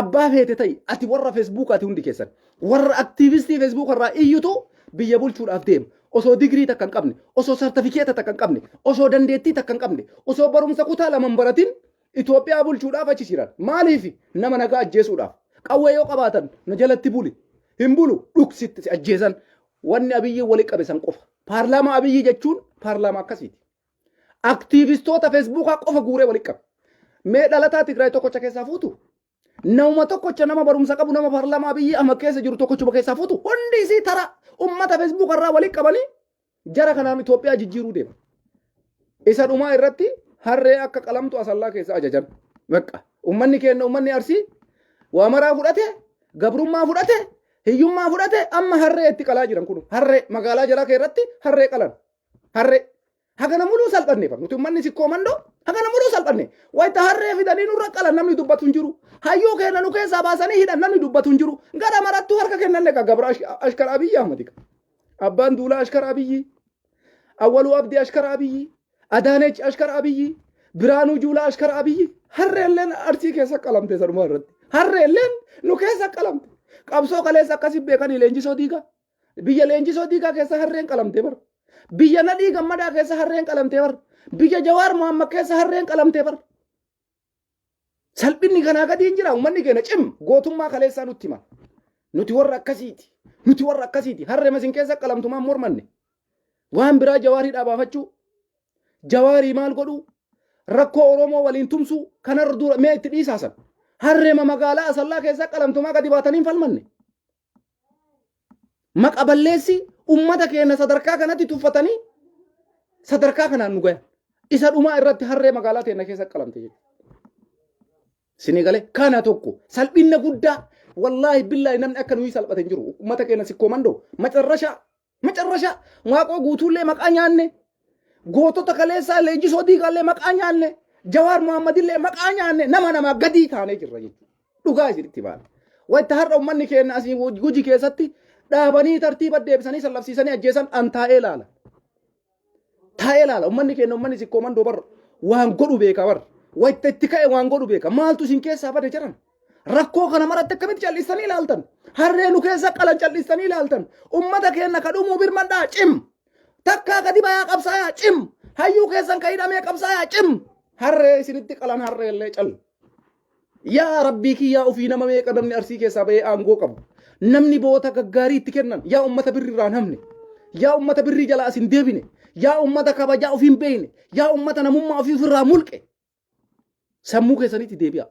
abbaa feete ta'i ati warra feesbuukaati hundi keessan. Warra aktiivistii feesbuuka irraa iyyutu biyya bulchuudhaaf deema. Osoo digirii takka hin qabne, osoo sartifikeeta takka hin qabne, osoo dandeettii takka hin qabne, osoo barumsa kutaa lama hin baratin Itoophiyaa bulchuudhaaf achi jiran. Maaliif? Nama nagaa ajjeesuudhaaf. Qawwee yoo qabaatan na jalatti buli. Hin bulu dhuksitti si ajjeesan. Wanni Abiyyi wali qabe san qofa. Paarlaamaa Abiyyi jechuun paarlaamaa akkasiiti. Aktiivistoota feesbuukaa qofa guuree wali qabe. Mee dhalataa Tigraay tokkocha keessaa fuutu? Namuma tokkocha nama barumsa qabu nama paarlaamaa Abiyyi Ahmad keessa jiru tokkochuma keessaa fuutu? Hundi isii tara ummata feesbuuka irraa wali qabanii jara kanaan Itoophiyaa jijjiiruu deema. Isa dhumaa irratti harree akka qalamtu Asallaa keessa ajajan. Bakka ummanni keenya ummanni Arsii waa maraa fudhate, gabrummaa fudhate, hiyyummaa fudhate amma harree itti qalaa jiran kun harree magaalaa jalaa kee irratti harree qalan. Harree hagana muluu salphanne bar nuti ummanni sikkoo mandoo hagana muluu salphanne wayita harree fidanii nurra qalan namni dubbatu hin jiru. Hayyuu keenya nu keessaa baasanii hidhan namni dubbatu hin jiru. Gara marattuu harka kennanne ka gabra ashkar Abiyyi Ahmadi. Abbaan Duulaa ashkara Abiyyi, Awwaluu Abdii ashkara Abiyyi, Adaanech ashkara Abiyyi, Biraanuu Juulaa ashkara Abiyyi. Harreelleen Arsii keessa qalamte sanuma irratti. Harreelleen nu keessa qalamte. Qabsoo kaleessa akkasi beekanii Leenjisoo Diigaa. Biyya Leenjisoo Diigaa keessa harreen qalamte bar. Biyya Nadhii Gammadaa keessa harreen qalamte bar. Biyya Jawaar Mohammad keessa harreen qalamte bar. Salphinni kanaa gadi hin jira. Uummanni keenya cim gootummaa kaleessaa nutti hima. Nuti warra akkasiiti. Nuti warra akkasiiti. Harree masin keessa qalamtumaan mormanne. Waan biraa Jawaarii dhaabaafachuu. Jawaarii maal godhuu? Rakkoo Oromoo waliin tumsuu kanarra dura mee itti dhiisaasan. Harreema magaalaa Asallaa keessa qalamtumaa gadi baatanii hin falmanne. Maqa balleessi ummata keenya sadarkaa kanatti tuffatanii sadarkaa kanaan nu gayan. Isa dhumaa irratti harree magaalaa teenya keessa qalamte jechuudha. Sinii galee kana tokko salphinna guddaa wallaahi billaahi namni akka nuyi salphate hin jiru. Ummata keenya sikkoo mandoo macarrashaa Macarrashaa Waaqoo Guutuullee maqaa nyaanne. Gootota kaleessaa Leenjisoo Diigaallee maqaa nyaanne. Jawaar Muhammadillee maqaa nyaanne nama namaa gadii taanee jirra jechuudha. Dhugaa isinitti baana. Wayita har'a uummanni keenya asii Guji keessatti dhaabanii tartiiba deebisanii sallabsiisanii ajjeesan an taa'ee laala. Taa'ee laala uummanni keenya uummanni sikkoo mandoo barra waan godhu beeka barra. Wayita itti ka'e waan godhu beeka. Maaltu isin keessaa bade jedhan. Rakkoo kana maratti akkamitti cal'istanii ilaaltan? Harree nu keessa qalan cal'istanii ilaaltan. Ummata keenya ka dhumuu birmadhaa cim. Takkaa gadi bayaa qabsaayaa cim. Hayyuu keessan ka hidhamee qabsaayaa cim. Harree isinitti qalan harree illee cal. Yaa rabbii kiyyaa ofii nama meeqa namni Arsii keessaa bahee aangoo qabu. Namni boota gaggaarii itti kennan yaa ummata birri irraa hin hafne. Yaa ummata birrii jalaa as hin deebine. Yaa ummata kabajaa ofii hin beekne. Yaa ummata namummaa ofii ofirraa mulqe. Sammuu keessanitti deebi'a.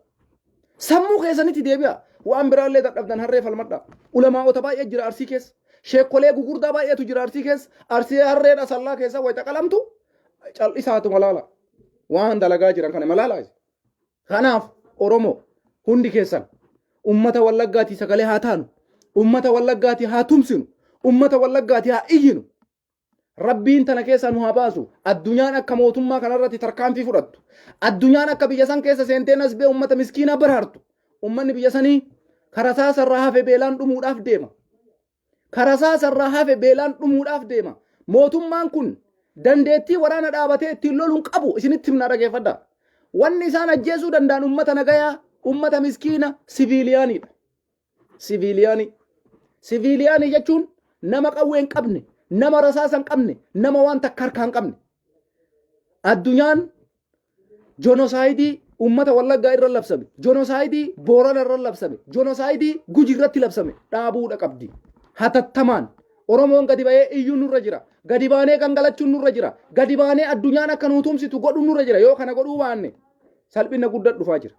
Sammuu keessanitti deebi'a. Waan biraallee dadhabdan harree falmadha. Ulamaa'ota baay'ee jira Arsii keessa. Sheekkolee gugurdaa baay'eetu jira Arsii keessa. Arsii harreen Asallaa keessa wayita qalamtu cal'isaatu malaala. Waan dalagaa jiran kana malaala. Kanaaf Oromoo hundi keessan ummata Wallaggaatii sagalee haa taanu. Ummata Wallaggaatii haa tumsinu. Ummata Wallaggaatii haa iyyinu. Rabbiin tana keessaa nu haa baasu. Addunyaan akka mootummaa kanarratti tarkaanfii fudhattu. Addunyaan akka biyya san keessa seentee nasbee ummata miskiinaa baraartu. Ummanni biyya sanii karasaa sarraa hafe beelaan dhumuudhaaf deema. Karasaa sarraa hafe beelaan dhumuudhaaf deema. Mootummaan kun dandeettii waraana dhaabatee ittiin loluun qabu isinitti himnaa dhageeffadha. Wanni isaan ajjeesuu danda'an ummata nagayaa, ummata miskiina, siviiliyaaniidha. Siviiliyaanii. Siviiliyaanii jechuun nama qawwee hin qabne, nama rasaasa hin qabne, nama waan takka harkaa hin qabne. Addunyaan jonosaayidii uummata Wallaggaa irra labsame, jonosaayidii Boorana irra labsame, jonosaayidii Guji irratti labsame dhaabuudha qabdi. Hatattamaan Oromoon gadi ba'ee iyyuu nurra jira. Gadi baanee gangalachuun nurra jira. Gadi baanee addunyaan akka nuu tumsitu godhuun nurra jira. Yoo kana godhuu baanne salphina guddaa dhufaa jira.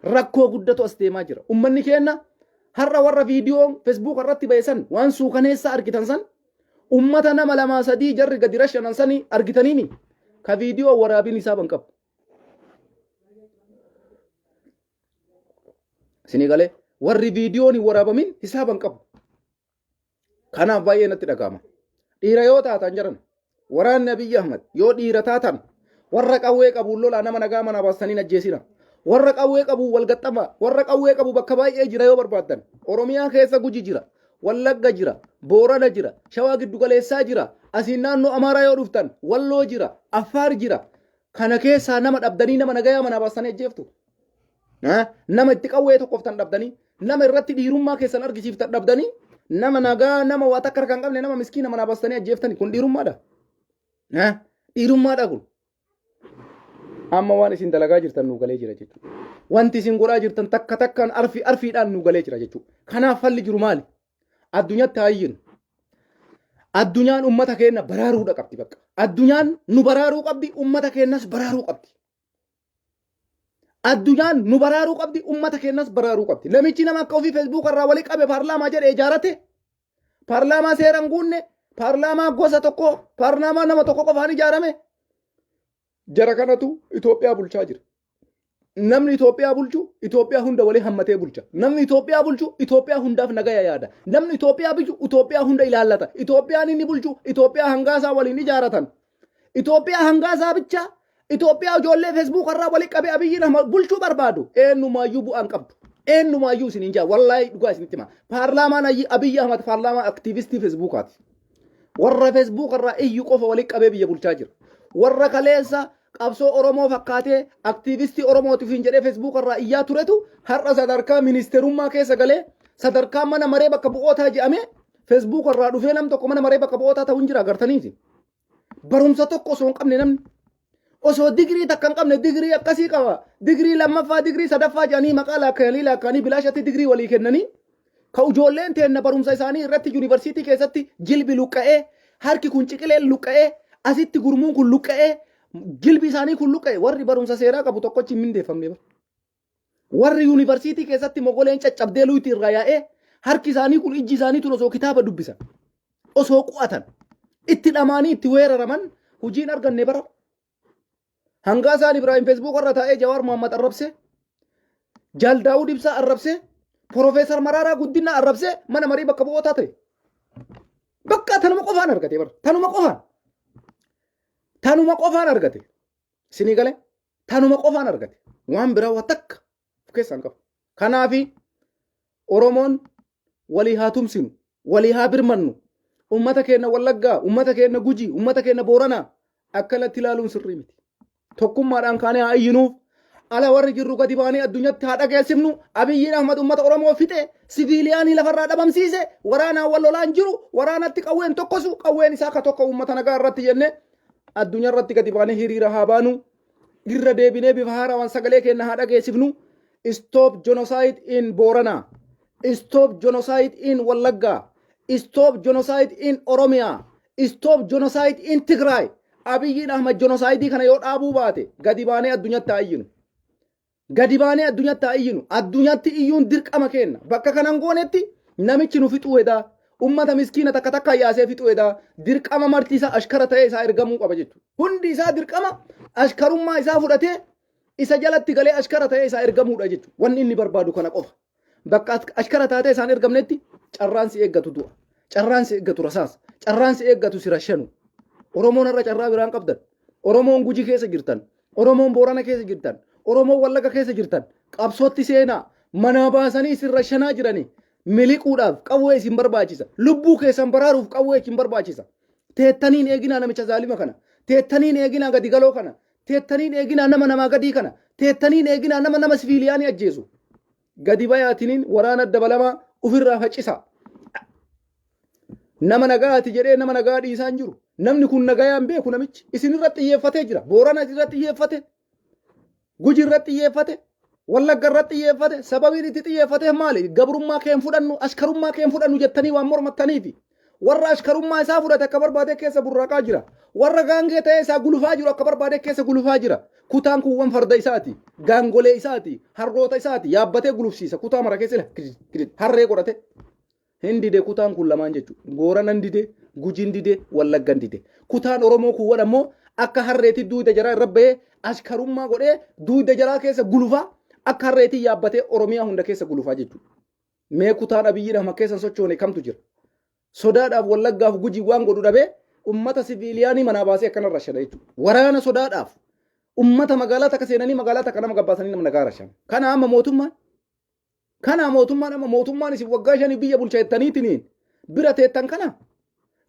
Rakkoo guddatu as deemaa jira. Ummanni keenya har'a warra viidiyoo Facebook irratti ba'e san waan suukaneessaa argitan san Ummata nama lamaa sadii jarri gadi rashanan sanii argitaniimi ka viidiyoo waraabin isaa ban qabu. Isinii galee warri viidiyoon hin waraabamin hisaaban qabu. Kanaaf baay'ee natti dhaga'ama. Dhiira yoo taatan jedhan waraanni Abiyyi Ahmad yoo dhiira taatan warra qawwee qabuun lolaa nama nagaa manaa baastanii hin ajjeesina. Warra qawwee qabuun wal gaxxamaa. Warra qawwee qabu bakka baay'ee jira yoo barbaaddan. Oromiyaa keessa Guji jira. Wallagga jira. Boorana jira. Shawaa giddugaleessaa jira. Asiin naannoo Amaaraa yoo dhuftan Walloo jira. Affaar jira. Kana keessaa nama dhabdanii nama nagayaa manaa baastanii ajjeeftu. Nama itti qawwee tokkoftan dhabdanii, nama irratti dhiirummaa keessan argisiiftan dhabdanii, nama nagaa nama waa takka harka hin qabne nama miskiina manaa baastanii ajjeeftani kun dhiirummaadha. Dhiirummaadha kun. Amma waan isin dalagaa jirtan nu galee jira jechuudha. Wanti isin godhaa jirtan takka takkaan arfii arfiidhaan nu galee jira jechuudha. Kanaaf falli jiru maali? Addunyatti haa iyyinu. Addunyaan ummata keenya baraaruudha qabdi bakka. Addunyaan nu baraaruu qabdi, ummata keenyas baraaruu qabdi. Addunyaan nu baraaruu qabdi, ummata keenyas baraaruu qabdi. Namichi nama akka ofii feesbuuka irraa walii qabe paarlaamaa jedhe ijaarate, paarlaamaa seera hin guunne, paarlaamaa gosa tokko, paarlaamaa nama tokko qofaan ijaarame. Jara kanatu Itoophiyaa bulchaa jira. Namni Itoophiyaa bulchu Itoophiyaa hunda walii hammatee bulcha. Namni Itoophiyaa bulchu Itoophiyaa hundaaf nagaya yaada. Namni Itoophiyaa bulchu Itoophiyaa hunda ilaallata. Itoophiyaan inni bulchu Itoophiyaa hangaasaa waliin ijaaratan. Itoophiyaa hangaasaa bichaa Itoophiyaa ijoollee Facebook irraa walii qabee Abiyyiin Ahmad bulchuu barbaadu eenyumaayyuu bu'aan qabdu. Eenyumaayyuu isin hin jaa wallaahi dhugaa isinitti hima. Paarlaamaan Abiyyi Ahmad paarlaamaa aktiivistii Facebookaati. Warra Facebook irraa iyyu qofa walii qabee biyya bulchaa jira. Warra kaleessa qabsoo Oromoo fakkaatee aktiivistii Oromootiif hin jedhee Facebook irraa iyyaa turetu har'a sadarkaa ministeerummaa keessa galee sadarkaa mana maree bakka bu'ootaa jedhamee Facebook irraa dhufee nam tokko mana maree bakka bu'ootaa ta'uu hin jira agartaniiti. Barumsa tokko osoo hin qabne namni osoo digirii takka hin qabne digirii akkasii qaba digirii lammaffaa digirii sadaffaa jedhanii maqaa laakkayanii laakkayanii bilaashatti digirii walii kennanii ka ijoolleen teenna barumsa isaanii irratti yuunivarsiitii keessatti jilbi luqqa'ee harki kun ciqileen luqqa'ee asitti gurmuun kun luqqa'ee jilbi isaanii kun luqqa'e warri barumsa seeraa qabu tokkochi hin mindeeffamne bara. Warri yuunivarsiitii keessatti mogoleen caccabdee luyti irraa yaa'ee harki isaanii kun ijji isaanii tun osoo kitaaba dubbisan osoo qu'atan itti dhamaanii itti weeraraman hojiin arganne bara. Hangaasaan Ibraahim Feesbuuk irra taa'ee Jawaar Mohammad arrabse, Jaal Daawud Ibsaa arrabse, Profeesar Maraaraa Guddinaa arrabse mana marii bakka bu'ootaa ta'e. Bakka tanuma qofaan argate bara. Tanuma qofaan. Tanuma qofaan argate. Isinii galee tanuma qofaan argate. Waan biraa waa takka of keessaa hin qabu. Kanaafi Oromoon walii haa tumsinu, walii haa birmannu. Ummata keenya Wallaggaa, ummata keenya Gujii, ummata keenya Booranaa akkanatti ilaaluun sirrii miti. Tokkummaadhaan kaanee haa iyyinuuf. Ala warri jirru gadi baanee addunyatti haa dhageessifnu. Abiyyiin Ahmad ummata Oromoo fixe, siviiliyaanii lafarraa dhabamsiise, waraanaan wal lolaan jiru, waraanatti qawween tokkosu, qawween isaa ka tokko ummata nagaa irratti jennee addunyaa irratti gadi baanee hiriira haa baanu. Irra deebinee bifa haarawaan sagalee keenya haa dhageessifnu. Stop genocide in Boorana. Stop genocide in Wallagga. Stop genocide in Oromia. Stop genocide in Tigray. Abiyyiin Ahmad genocide kana yoo dhaabuu baate gadi baanee addunyatti haa iyyinu. Gadi baanee addunyatti haa iyyinu. Addunyatti iyyuun dirqama keenna. Bakka kanan goonetti namichi nu fixuu hedaa. Ummata miskiina takka takka yaasee fixuu hedaa. Dirqama marti isaa ashkara ta'ee isaa ergamuu qaba jechuudha. Hundi isaa dirqama ashkarummaa isaa fudhatee isa jalatti galee ashkara ta'ee isaa ergamuudha jechuudha. Wanni inni barbaadu kana qofa. Bakka ashkara taatee isaan ergamnetti carraan si eeggatu du'a. Carraan si eeggatu rasaasa. Carraan si eeggatu si rashanu. Oromoon har'a carraa biraan qabdan. Oromoon Gujii keessa jirtan. Oromoon Boorana keessa jirtan. Oromoon Wallaga keessa jirtan. Qabsootti seenaa. Manaa baasanii isin rashanaa jiranii. Miliquudhaaf qawwee isin barbaachisa. Lubbuu keessan baraaruuf qawwee isin barbaachisa. Teettaniin eeginaa namicha zaalima kana. Teettaniin eeginaa gadi galoo kana. Teettaniin eeginaa nama namaa gadii kana. Teettaniin eeginaa nama nama siviiliyaanii ajjeesu. Gadi bayaatiniin waraana dabalamaa ofirraa faccisaa. Nama nagaati jedhee nama nagaa dhiisaa hin jiru. Namni kun nagayaan beeku namichi. Isin irratti xiyyeeffatee jira. Boorana irratti xiyyeeffate. Guji irratti xiyyeeffate. Wallagga irratti xiyyeeffate. Sababiin itti xiyyeeffateef maali? Gabrummaa kee hin fudhannu, askarummaa kee hin fudhannu jettanii waan mormattaniifi. Warra askarummaa isaa fudhate akka barbaade keessa burraaqaa jira. Warra gaangee ta'ee isaa gulufaa jiru akka barbaade keessa gulufaa jira. Kutaan kuuwwan farda isaati, gaangolee isaati, harroota isaati yaabbatee gulufsiisa. Kutaa mara keessa harree godhate. Hin dide kutaan kun lamaan jechuudha. Boorana hin dide, Gujiin dide, Wallaggan dide. Kutaan Oromoo kuuwwan ammoo akka harreetti duuda jaraa irra bahee ashkarummaa godhee duuda jaraa keessa gulufaa akka harreetti yaabbatee Oromiyaa hunda keessa gulufaa jechuudha. Mee kutaan Abiyyiin Ahmad keessa hin sochoone kamtu jira? Sodaadhaaf Wallaggaaf Gujii waan godhu dhabee ummata siviiliyaanii manaa baasee akkana rashana jechuudha. Waraana sodaadhaaf ummata magaalaa takka seenanii magaalaa takka nama gabbaasanii nama nagaa rashan. Kana amma mootummaan kana mootummaan amma mootummaan isin waggaa shanii biyya bulcha jettaniitiniin bira teettan kana.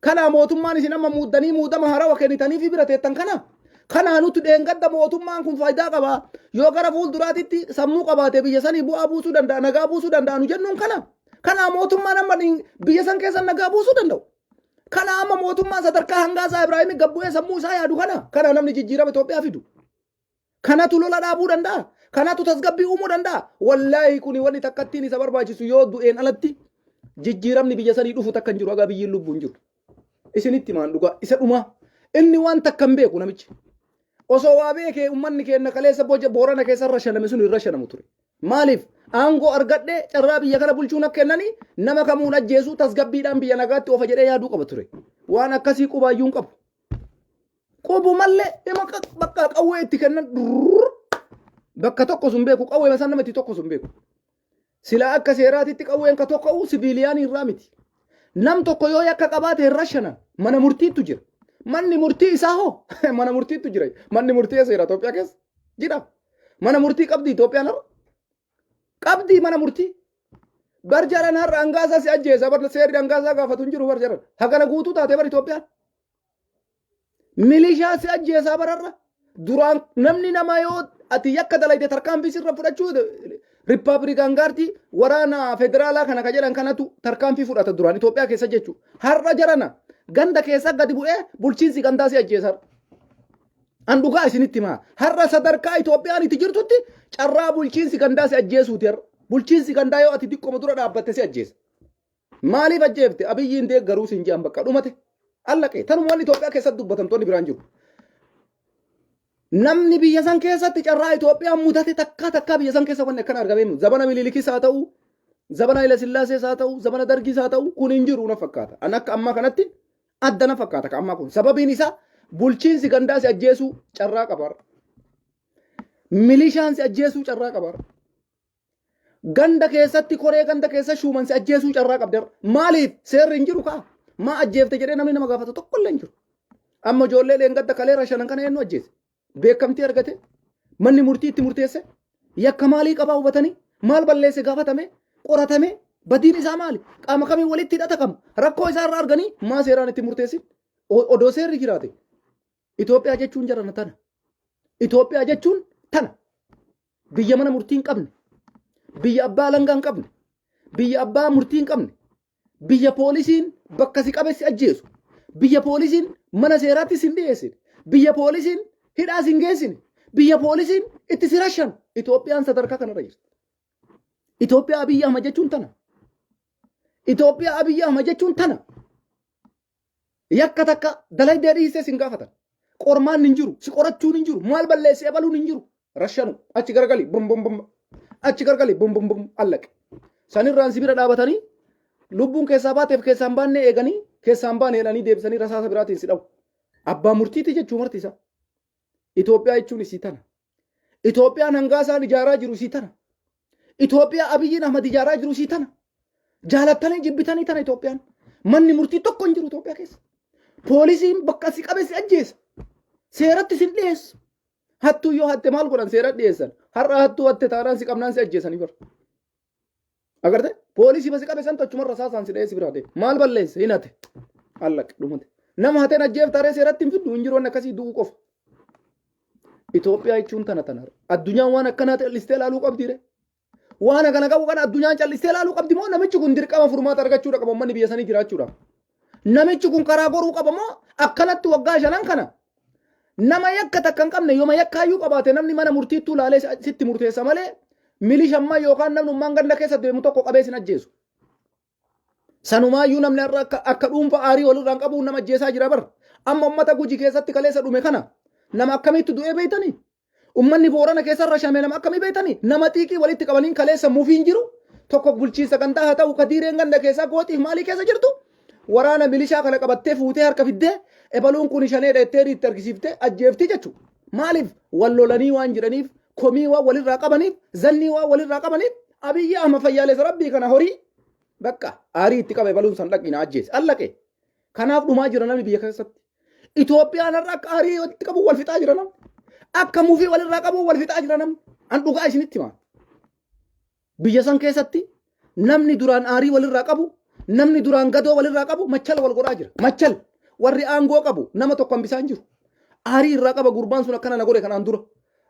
Kana mootummaan isin amma muuddanii muudama harawa kennitaniifi bira teettan kana. Kanaa nuti dheengadda mootummaan kun faayidaa qaba. Yoo gara fuulduraatitti sammuu qabaate biyya sanii bu'aa buusuu danda'a, nagaa buusuu danda'a nu jennuun kana. Kanaa mootummaan amma biyya san keessa nagaa buusuu danda'u. Kana amma mootummaan sadarkaa hangaasaa Ibraahimii gabbu'ee sammuu isaa yaadu kana. Kana namni jijjiirama Itoophiyaa fidu. Kanatu lola dhaabuu danda'a. Kanatu tasgabbii uumuu danda'a. Wallaahi kuni wanni takkattiin isa barbaachisu yoo du'een alatti jijjiiramni biyya sanii dhufu takka hin jiru haga biyyiin lubbuun jiru. Isinitti maan dhugaa isa dhumaa. Inni waan takka hin beeku namichi. Osoo waa beekee uummanni keenya kaleessa boja Boorana keessa rashaname sun hin rashanamu ture. Maaliif? Aangoo argadhee carraa biyya kana bulchuun akka kennanii nama kamuun ajjeesuu tasgabbiidhaan biyya nagaatti oofa jedhee yaaduu qaba ture. Waan akkasii qubaayyuu hin qabu. Qubumallee dhima bakka qawwee itti kennan bakka tokko sun beeku qawwee san nama itti tokko sun beeku. Silaa akka seeraatitti qawween ka tokko sibiiliyaanii irraa miti. Nam tokko yoo yakka qabaate hin rashanan mana murtiittu jira. Manni murtii isaa hoo mana murtiittu jira. Manni murtii seera Itoophiyaa keessa jira. Mana murtii qabdi Itoophiyaan har'a. Qabdii mana murtii. Bar jaran har'a hangaasaa si ajjeesa bar seerri hangaasaa gaafatu hin jiru bar jaran. Hagana guutuu taate bar Itoophiyaan. Milishaa si ajjeesaa bararra. Duraan namni namaa yoo ati yakka dalayde tarkaanfii sirra fudhachuu Rippaablikaan gaartii waraana federaalaa kana ka jedhan kanatu tarkaanfii fudhata duraan Itoophiyaa keessa jechuudha. Har'a jarana ganda keessa gadi bu'ee bulchiinsi gandaa si ajjeesa. An dhugaa isinitti himaa. Har'a sadarkaa Itoophiyaan itti jirtutti carraa bulchiinsi gandaa si ajjeesuuti har'a. Bulchiinsi gandaa yoo ati diqqoma dura dhaabbatte si ajjeesa. Maaliif ajjeefte? Abiyyiin deeggaruu siin jedhan bakka dhumate. Allaqee. Tanuma wanni Itoophiyaa keessatti dubbatamtoonni biraan jiru. Namni biyya san keessatti carraa Itoophiyaa mudate takkaa takkaa biyya san keessa wanni akkana argamee hin zabana Minilikis haa ta'u, zabana Haile Sillaasees haa ta'u, zabana Dargiis haa ta'u kun hin jiru na fakkaata. An akka ammaa kanatti adda na fakkaata ka ammaa kun. Sababiin isaa bulchiinsi gandaa si ajjeesuu carraa qaba. Milishaan si ajjeesuu carraa qaba. Ganda keessatti koree ganda keessa shuuman si ajjeesuu carraa qabdi har'a. Maaliif seerri hin jiru kaa? Maa ajjeefte jedhee namni nama gaafatu tokko illee hin jiru. Amma ijoollee leengadda kalee rashanan kana eenyu ajjeese? Beekamtii argate? Manni murtii itti murteesse? Yakka maalii qabaa hubatanii? Maal balleesse gaafatame? Qoratame? Badiin isaa maali? Qaama kamiin walitti hidhata qaba? Rakkoo isaa irraa arganii maa seeraan itti murteessin? Odoo seerri jiraate. Itoophiyaa jechuun jarana tana. Itoophiyaa jechuun tana. Biyya mana murtii hin qabne, biyya abbaa alangaa hin qabne, biyya abbaa murtii hin qabne, biyya poolisiin bakka si qabe si ajjeesu, biyya poolisiin mana seeraatti si hin dhiyeessine, biyya poolisiin hidhaa si hin geessine, biyya poolisiin itti si rashan. Itoophiyaan sadarkaa kanarra jirti. Itoophiyaa Abiyyi Ahmad jechuun tana. Itoophiyaa Abiyyi Ahmad jechuun tana. Yakka takka dalaydee dhiistee sin gaafatan. Qormaanni hin jiru, si qorachuun hin jiru, maal balleesse ebaluun hin jiru. Rashanu achi garagali bum bum bum achi garagali bum bum bum allaqe. Sanirraan si bira dhaabatanii lubbuun keessaa baateef keessaa hin baanne eeganii keessaa hin baane jedhanii deebisanii rasaasa biraatiin si dhawu. Abbaa murtiiti jechuu marti isaa. Itoophiyaa jechuun isii tana. Itoophiyaan hangaa isaan ijaaraa jiru isii tana. Itoophiyaa Abiyyiin Ahmad ijaaraa jiru isii tana. Jaalattanii jibbitanii tana Itoophiyaan. Manni murtii tokko hin jiru Itoophiyaa keessa. Poolisiin bakka si qabe si ajjeesa. Seeratti si dhiyeessu. Hattuu yoo hatte maal godhan seera dhiyeessan. Har'a hattuu hatte taanaan si qabnaan si ajjeesanii bara. Agarte? Poolisii basi qabe santu achuma rasaasaan si dha'ee si biraa deema. Maal balleesse? Hin hate. Allaq dhumate. Nama hateen ajjeefta ree seeratti hin fiddu hin jiru wanni akkasii du'uu qofa. Itoophiyaa jechuun tana tana. Addunyaan waan akkanaa callistee ilaaluu qabdi ree. Waan akkana qabu kana addunyaan callistee ilaaluu qabdi moo namichi kun dirqama furmaata argachuudha qaba uummanni biyya sanii jiraachuudhaaf. Namichi kun karaa goruu qaba moo akkanatti waggaa shanan kana nama yakka takka hin qabne yooma yakkaayyuu qabaate namni mana murtiittuu laalee sitti murteessa malee milishammaa yookaan namnummaan ganda keessa deemu tokko qabee sin ajjeesu. Sanumaayyuu namni har'a akka, akka dhuunfa aarii walirraan qabuun nama ajjeesaa jira bar. Amma ummata Guji keessatti kaleessa dhume kana nama akkamitti du'ee beeytanii? Ummanni Boorana keessa rashame nama akkamii beeytanii? Nama xiiqii walitti qabaniin kaleessa mufiin jiru tokko bulchiinsa gandaa haa ta'u kadiireen ganda keessaa gooxiif maalii keessa jirtu Waraana milishaa kana qabattee fuutee harka fiddee ebaluun kun shaneedha jettee itti argisiiftee ajjeefti jechuudha. Maaliif wal lolanii waan jiraniif komii waan walirraa qabaniif zannii waan walirraa qabaniif Abiyyi Ahmad fayyaalessa rabbii kana horii bakka aarii itti qabe ebaluun san dhaqi na ajjeese allaqe. Kanaaf dhumaa jira namni biyya keessatti. Itoophiyaan har'a akka aarii walitti qabu wal fixaa jira namni. Akka mufii walirraa qabu wal fixaa jira namni. An dhugaa isinitti hima. Biyya san keessatti namni duraan aarii walirraa qabu, namni duraan gadoo walirraa qabu machala wal godhaa jira. Machal warri aangoo qabu nama tokko hambisaa hin jiru. Aarii irraa qaba gurbaan sun akkana na godhe kanaan dura.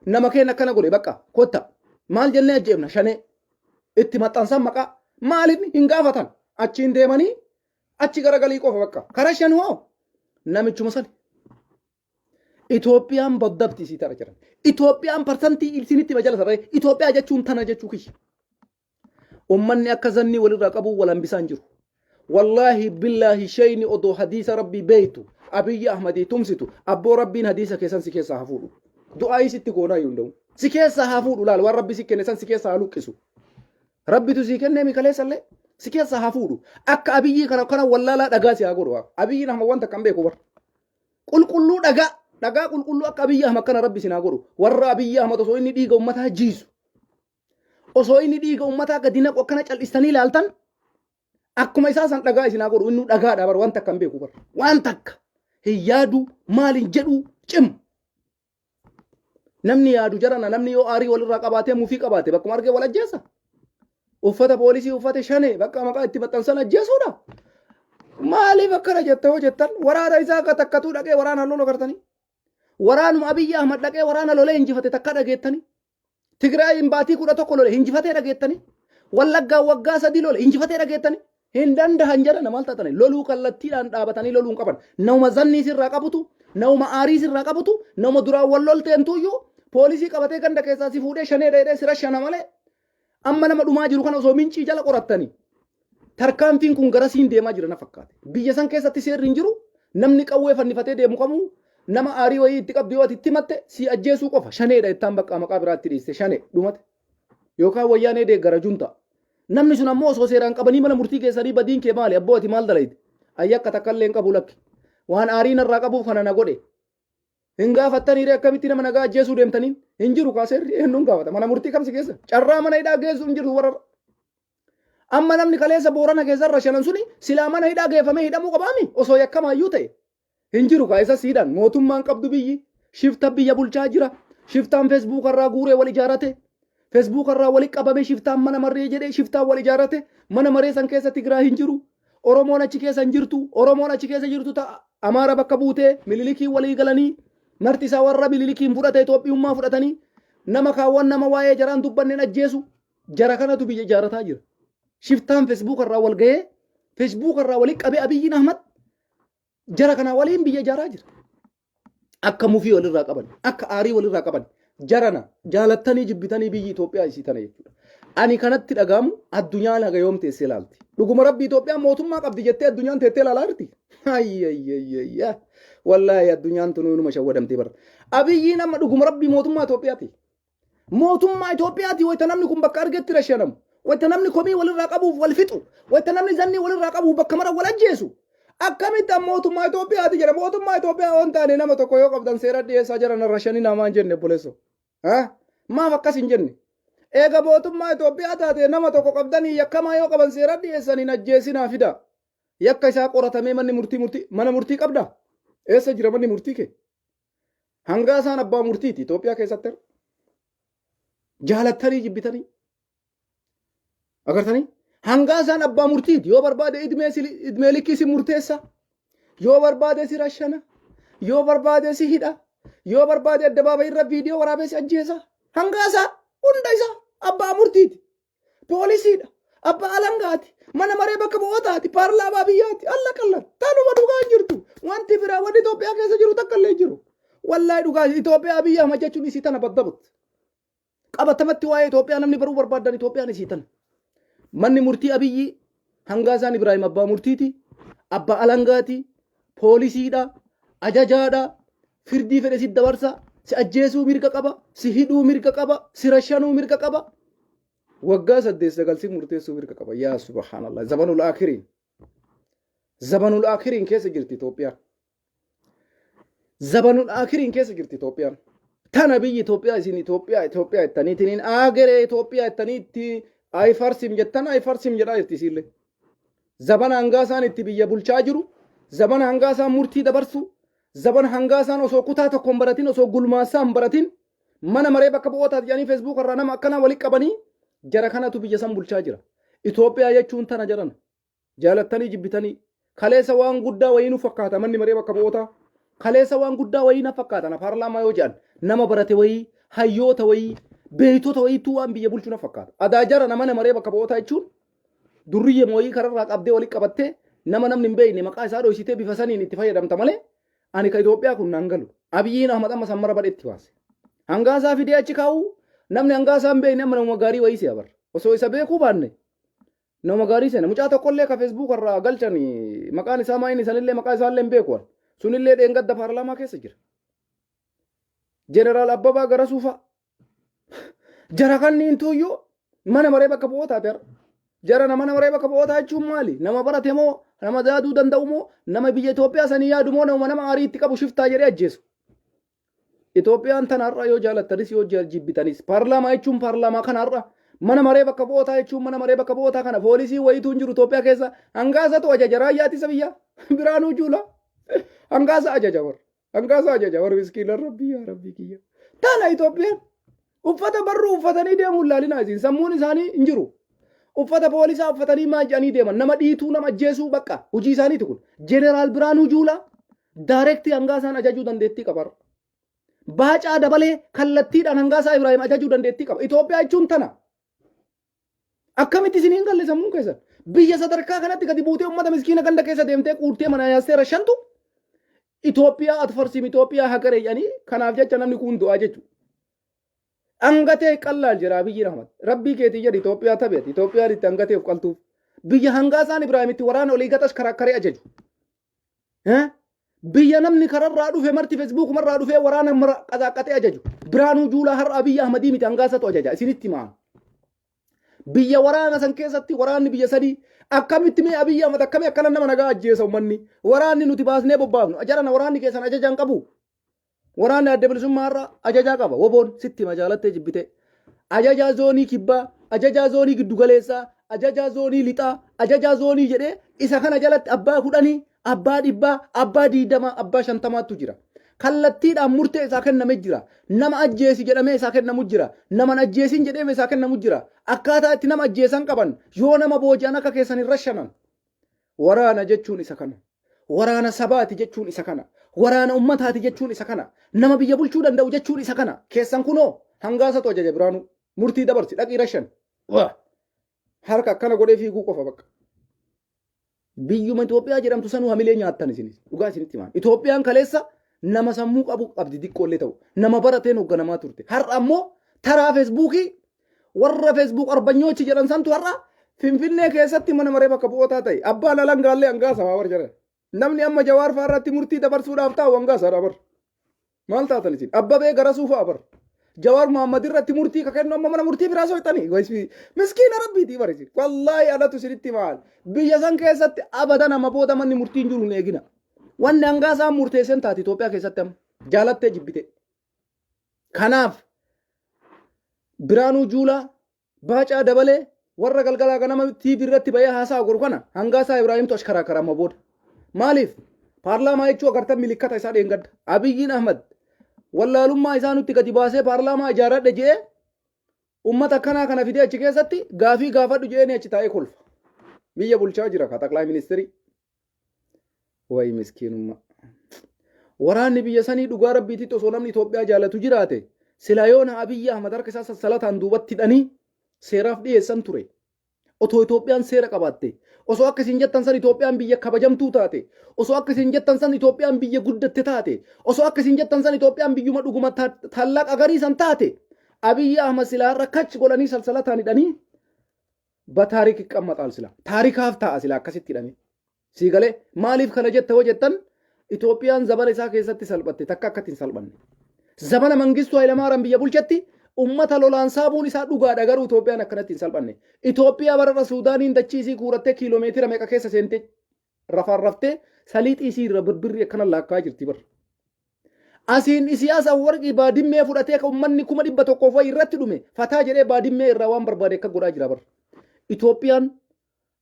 Nama keenya akkana godhe bakka kotta. Maal jennee ajjeefna shanee. Itti maxxansan maqaa. Maaliif hin gaafatan? Achiin deemanii achi garagalii qofa bakka. Karaa shan hoo namichuma sani. Itoophiyaan baddabti isii tana jiran. Itoophiyaan parsantii isinitti hima jala sararee Itoophiyaa jechuun tana jechuu kiyya. Ummanni akka zannii walirraa qabu wal hambisaan jiru. Wallaahi billaahi shayni odoo hadiisa rabbii beeytu Abiyyi Ahmadii tumsitu abboo rabbiin hadiisa keessan si keessaa haa fuudhu. Du'aayii sitti goonaa hin danda'u. Si keessaa haa fuudhu laal waan rabbi si kenne san si keessaa haa luqqisu. Rabbitu sii kennee mi kaleessallee si keessaa haa fuudhu. Akka Abiyyii kana kana wallaalaa dhagaa si haa godhu. Abiyyiin amma wanta kan beeku bara. Qulqulluu dhagaa dhagaa qulqulluu akka Abiyyi Ahmad kana rabbi isin haa godhu. Warra Abiyyi Ahmad osoo inni dhiiga ummataa jiisu. Osoo inni dhiiga ummataa gadi naqu akkana cal'istanii ilaaltan akkuma isaa san dhagaa isin haa godhu. Inni dhagaadha bar wanta akka hin beeku bar. Waan takka hin yaadu maal hin jedhu cimu. Namni yaadu jarana namni yoo aarii walirraa qabaatee mufii qabaate bakkuma argee wal ajjeesa. Uffata poolisii uffate shane bakka maqaa itti maxxansan ajjeesuudha. Maaliif akkana jette hoo jettan waraana isaa akka takkatuu dhaqee waraana lolu agartanii. Waraanuma Abiyyi Ahmad dhaqee waraana lolee injifate takka dhageettanii. Tigraayiin baatii 11 lole hinjifatee dhageettanii. Wallaggaa waggaa 3 lole hinjifatee dhageettanii. Hin dandahan jedhan maal taatani loluu kallattiidhaan dhaabatanii loluu hin qaban. Nama zannii sirraa qabutu, nama aarii sirraa qabutu, nama duraan wal lolteentuyyuu poolisii qabatee ganda keessaa si fuudhee shanee dheedhee si rashana malee amma nama dhumaa jiru kana osoo mincii jala qorattanii Tarkaanfiin kun garasiin deemaa jira na fakkaate. Biyya san keessatti seerri hin jiru. Namni qawwee fannifatee deemu kamuu nama aarii wayii itti qabdu yoo ati itti himatte si ajjeesuu qofa. Shaneedha jettaan bakka maqaa biraatti dhiiste shane dhumate. Yookaan wayyaanee deeggara junta. Namni sun ammoo osoo seeraan qabanii mana murtii geessanii badiin kee maali abboo ati maal dalayte? Ayyi akka takka illee hin qabu lakki. Waan aarii narraa qabuuf kana na godhe. Hin gaafattanii ree akkamitti nama nagaa ajjeesuu deemtaniin? Hin jiru kaa seerri eenyuun gaafata mana murtii kam si geessa? Carraa mana hidhaa geessu hin jiru warra. Amma namni kaleessa Boorana keessa rashanan suni silaa mana hidhaa geeffamee hidhamuu qabaami osoo yakkamaayyuu ta'e. Hin jiru kaa isa siidhaan mootummaan qabdu biyyi shifta biyya bulchaa jira. Shiftaan feesbuuka irraa guuree wal ijaarate. Feesbuuka irraa wali qabame shiftaan mana maree jedhee shiftaan wal ijaarate. Mana maree san keessa Tigiraa hin jiru. Oromoon achi keessa hin jirtu. Oromoon achi keessa jirtu ta'a. Amaara bakka buutee Mililikii walii galanii marti isaa warra Mililikiin fudhate Itoophiyummaa fudhatanii nama kaawwan nama waa'ee jaraan dubbanneen ajjeesu. Jara kanatu biyya ijaarataa jira. Shiftaan feesbuuka irraa wal gahee feesbuuka irraa walitti qabee Abiyyiin Ahmad jara kana waliin biyya ijaaraa jira. Akka mufii walirraa qaban, akka aarii walirraa qaban, jarana jaalattanii jibbitanii biyyi Itoophiyaa isii tana jechuudha. Ani kanatti dhagaamu addunyaan haga yoom teessee ilaalti. Dhuguma rabbi Itoophiyaan mootummaa qabdi jettee addunyaan teettee ilaalaa jirti. Ayyayyayya. Wallaahi addunyaan tunuu inuma shawwadamtee bara. Abiyyiin amma dhuguma rabbi mootummaa Itoophiyaati. Mootummaa Itoophiyaati wayita namni kun bakka argetti rashanamu. Wayita namni komii walirraa qabuuf wal fixu. Wayita namni zannii walirraa qabuuf bakka mara wal ajjeesu. Akkamitti an mootummaa Itoophiyaati jedha. Mootummaa Itoophiyaa waan taane nama tokko yoo qabdan seera dhiyeessaa jara na rashanii namaa hin jenne obboleessoo. Maaf akkas hin jenne? Eega mootummaa Itoophiyaa taate nama tokko qabdanii yakkamaa yoo qaban seera dhiyeessan hin ajjeesinaa fida. Yakka isaa qoratamee manni murtii murtii mana murtii qabda? Eessa jira manni murtii kee? Hangaa isaan abbaa murtiiti Itoophiyaa keessatti. Jaalattanii jibbitanii. Agartanii? Hangaa isaan abbaa murtiiti. Yoo barbaade idmee likkii si murteessa. Yoo barbaade si rashana. Yoo barbaade si hidha. Yoo barbaade addabaabayii irra viidiyoo waraabee si ajjeesa. Hangaa isaa hunda isaa abbaa murtiiti. Poolisiidha. Abbaa alangaati. Mana maree bakka bu'ootaati. Paarlaamaa biyyaati. Alla qallan. Tanuma dhugaa hin jirtu. Wanti biraa wanti Itoophiyaa keessa jiru takka illee hin jiru. Wallaahi dhugaa Itoophiyaa biyya Ahmad jechuun isii tana baddabut. Qabatamatti waa'ee Itoophiyaa namni baruu barbaadan Itoophiyaan isii tana. Manni murtii Abiyyi hangaasaan Ibraahim abbaa murtiiti. Abbaa alangaati. Poolisiidha. Ajajaadha. Firdii fedhe si dabarsa. Si ajjeesuu mirga qaba. Si hidhuu mirga qaba. Si rashanuu mirga qaba. Waggaa 8 9 si murteessuu mirga qaba. Yaa subhaanallah. Zamanul aakiriin. Zabanul Akiriin keessa jirti Itoophiyaan. Zabanul Akiriin keessa jirti Itoophiyaan. Tana biyyi Itoophiyaa isin Itoophiyaa Itoophiyaa jettaniitiin aageree Itoophiyaa jettanii itti ayifarsim jettan ayifarsim jedhaa jirti isiillee. Zabana hangaasaan itti biyya bulchaa jiru, zabana hangaasaan murtii dabarsu, zabana hangaasaan osoo kutaa tokko hin baratin osoo gulmaassaa hin baratin mana maree bakka bu'ootaati jedhanii feesbuuk irraa nama akkanaa walitti qabanii jara kanatu biyya san bulchaa jira. Itoophiyaa jechuun tana jedhan. Jaalattanii jibbitanii. Kaleessa waan guddaa wayii nu fakkaata manni maree bakka bu'ootaa. Kaleessa waan guddaa wayii na fakkaata na paarlaamaa yoo jedhan nama barate wayii hayyoota wayii beeytota wayiitu waan biyya bulchu na fakkaata. Adaa jara nama mana maree bakka bu'ootaa jechuun durriyyee wayii kararraa qabdee walitti qabattee nama namni hin beekne maqaa isaa dhoysitee bifa saniin itti fayyadamta malee ani ka Itoophiyaa kun naan galu. Abiyyiin Ahmad amma sammara badhetti baase. Hangaasaa fidee achi kaa'u namni hangaasaa hin beekne amma nama gaarii wayii si'a bara. Osoo isa beekuu baanne nama gaarii seena. Mucaa tokkollee ka Facebook irraa galchan maqaan isaa maa inni sanillee maqaa isaallee hin beeku. Sunillee dheengadda paarlaamaa keessa jira. Jeneraal Abbabaa Garasuu fa'a. Jara kanniin tuyyuu mana maree bakka bu'ootaati har'a. Jara mana maree bakka bu'ootaa jechuun maali? Nama barate moo? Nama yaaduu danda'u moo? Nama biyya Itoophiyaa sanii yaadu moo? Nama nama aarii itti qabu shiftaa jedhee ajjeesu. Itoophiyaan tana har'a yoo jaalattanis yoo jibbitanis paarlaamaa jechuun paarlaamaa kana har'a mana maree bakka bu'ootaa jechuun mana maree bakka bu'ootaa kana poolisii wayiitu hin jiru Itoophiyaa keessa hangaasatu ajaja raayyaa ittisa biyyaa Biraanuu Juulaa hangaasa ajaja warra. Hangaasa ajaja warri miskiina rabbii yaa rabbii kiyya. Tana Itoophiyaan uffata barruu uffatanii deemuun laalinaa isin sammuun isaanii hin jiru. Uffata poolisaa uffatanii maal jedhanii deeman nama dhiituu nama ajjeesuu bakka hojii isaaniiti kun. Jeneraal Biraanuu Juulaa daayirektii hangaasaan ajajuu dandeettii qaba. Baacaa dabalee kallattiidhaan hangaasaa Ibraahim ajajuu dandeettii qaba. Itoophiyaa jechuun tana. Akkamitti isin hin galle sammuun keessan? Biyya sadarkaa kanatti gadi buutee uummata miskiina ganda keessa deemtee quurtee mana yaastee rashantu Itoophiyaa atfarsiim Itoophiyaa hagare jedhanii kanaaf jecha namni kun du'aa jechuudha. Angatee qallaal jedha Abiyyi Ahmad. Rabbii keetii jedhi Itoophiyaa tabeeti. Itoophiyaan itti angatee of qaltuuf. Biyya hangaasaan Ibraahim itti waraana olii gaxas karakkaree ajaju. Biyya namni kararraa dhufe marti feesbuukumarraa dhufee waraana mara qaxaaqaxee ajaju. Biraanuu Juulaa har'a Abiyyi Ahmadii miti hangaasatu ajaja isinitti himaa. Biyya waraana san keessatti waraanni biyya sadii akkamitti mee Abiyyi Ahmad akkamii akkana nama nagaa ajjeesa uummanni. Waraanni nuti baasnee bobbaafnu jarana waraanni keessan ajaja hin qabu. Waraanni adda bilisummaa har'a ajajaa qaba. Woboon sitti hima jaalattee jibbitee. Ajajaa zoonii kibbaa, ajajaa zoonii giddugaleessaa, ajajaa zoonii lixaa, ajajaa zoonii jedhee isa kana jalatti abbaa kudhanii, abbaa dhibbaa, abbaa diidamaa, abbaa shantamaattu jira. Kallattiidhaan murtee isaa kenname jira. Nama ajjeesi jedhamee isaa kennamu jira. Nama hin ajjeesin jedhamee isaa kennamu jira. Akkaataa itti nama ajjeesan qaban yoo nama booji'an akka keessan hin rashanan. Waraana jechuun isa kana. Waraana sabaati jechuun isa kana. Waraana ummataati jechuun isa kana. Nama biyya bulchuu danda'u jechuun isa kana. Keessan kunoo hangaasatu ajaja biraanuu. Murtii dabarsi dhaqii rashan. Waa. Harka akkana godhee fiiguu qofa bakka. Biyyuma Itoophiyaa jedhamtu sanuu hamilee nyaattan isinis. Dhugaa isinitti himaan. Itoophiyaan kaleessa nama sammuu qabu qabdi diqqoollee ta'u. Nama barateen hoogganamaa turte. Har'a ammoo taraa feesbuukii Warra Facebook arbanyoochi jedhan santu har'a Finfinnee keessatti mana maree bakka bu'ootaa ta'e. Abbaan alangaallee hangaasa haa bar jedhan. Namni amma Jawaar fa'aa irratti murtii dabarsuudhaaf taa'u hangaasaadha bar. Maal taatan isin? Abbabee Garasuu fa'a bar. Jawaar Muhammad irratti murtii ka kennu amma mana murtii biraa soixanii. Miskiina rabbiitii bar isin. Wallaahi anatu isinitti maal. Biyya san keessatti abadan amma booda manni murtii hin jiru hin eegina. Wanni hangaasaan murteessen taati Itoophiyaa keessatti amma. Jaalattee jibbite. Kanaaf Biraanuu Juulaa, Baacaa Dabalee warra galgalaa ganama TV irratti bahee haasaa godhu kana hangaasaa Ibraahimtu ashkaraakara amma booda. Maaliif? Paarlaamaa jechuu agartan milikkata isaa dheengadda. Abiyyiin Ahmad wallaalummaa isaa nutti gadi baasee paarlaamaa ijaaradhe je'ee ummata akkanaa kana fidee achi keessatti gaafii gaafadhu je'ee achi taa'ee kolfa. Biyya bulchaa jira ka xaqlaay ministeerii. Wayi miskiinummaa. Waraanni biyya sanii dhugaa rabbiititti osoo namni Itoophiyaa jaalatu jiraate silaa yoona Abiyyi Ahmad harka isaa sassalataan duubatti hidhanii seeraaf dhiyeessan ture. Otoo Itoophiyaan seera qabaatte, osoo akka isin jettan san Itoophiyaan biyya kabajamtuu taate, osoo akka isin jettan san Itoophiyaan biyya guddatte taate, osoo akka isin jettan san Itoophiyaan biyyuma dhuguma taallaqa gariisan taate, Abiyyi Ahmad silaa har'a kach godhanii salsalataan hidhanii bataarik iqqammaxaal sila. Taarikaaf ta'a sila akkasitti hidhamee. Sii galee maaliif kana jetta yoo jettan Itoophiyaan zabana isaa keessatti salphatte takka akkatti hin salphanne. Zabana Mangistuu Hayilamaariyaam biyya bulchetti ummata lolaan saabuun isaa dhugaadha garuu Itoophiyaan akkanatti hin salphanne. Itoophiyaa bararra Suudaaniin dachii isii guurattee kiiloomeetira meeqa keessa seentee Rafaan raftee saliixii isii irra birbirri akkana laakkaa jirti bar. Asiin Isiyaas Afwarqii baadimmee fudhatee akka uummanni 100,000 wayi irratti dhume fataa jedhee baadimmee irraa waan barbaade akka godhaa jira bar. Itoophiyaan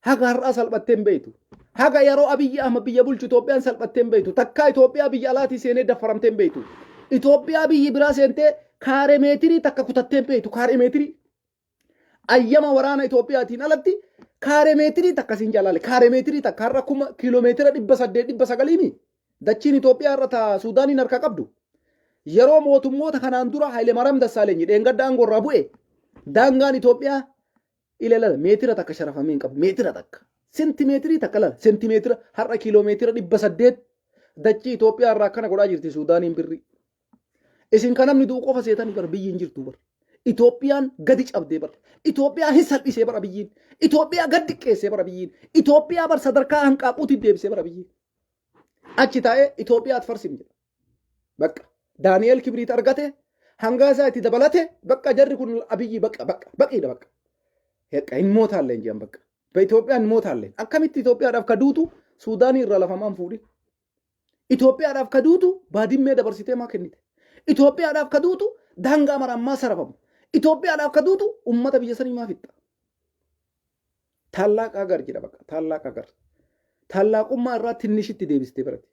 haga har'aa salphattee hin beektu. Haga yeroo Abiyyi Ahmad biyya bulchu Itoophiyaan salphattee hin beektu. Takkaa Itoophiyaa biyya alaatii seenee daffaramtee hin beektu. Itoophiyaa biyyi biraa seentee kaaree meetirii takka kutattee hin beektu. Kaaree meetirii. Ayyama waraana Itoophiyaatiin alatti kaaree meetirii takka siin jalaale. Kaaree meetirii takka har'a kuma kiiloomeetira 800 900mi. Dachiin Itoophiyaa irra ta Suudaaniin harka qabdu. Yeroo mootummoota kanaan dura Haayilemaariyaam Dassaalenyi dheengadda aangoo irraa bu'e daangaan Itoophiyaa Ila lala meetira takka sharafamee hin qabu meetira takka sentimeetirii takka lala sentimeetira har'a kiiloomeetira 800 dachii Itoophiyaa irraa akkana godhaa jirti Suudaaniin birrii. Isin kan namni du'u qofa seetanii bar biyyi hin jirtu bar. Itoophiyaan gadi cabdee bar. Itoophiyaa hin salphisee bara biyyiin. Itoophiyaa gad diqqeessee bara biyyiin. Itoophiyaa bar sadarkaa hanqaaquutti deebisee bara biyyiin. Achi taa'ee Itoophiyaat farsim jedha. Bakka Daani'eel Kibriit argate hangaa isaa itti dabalate bakka jarri kun Abiyyi bakka bakka baqiidha bakka. Heqqa hin mootaalleen jedhan bakka. Ba Itoophiyaan hin mootaalleen. Akkamitti Itoophiyaadhaaf ka duutu Suudaanii irraa lafa maan fuudhin? Itoophiyaadhaaf ka duutu baadimmee dabarsitee maa kennite? Itoophiyaadhaaf ka duutu daangaa maraan maa sarafamu? Itoophiyaadhaaf ka duutu uummata biyya sanii maa fixxa? Taallaaq hagar jedha bakka taallaaq hagar. Taallaaqummaa irraa tinnishitti deebistee barate.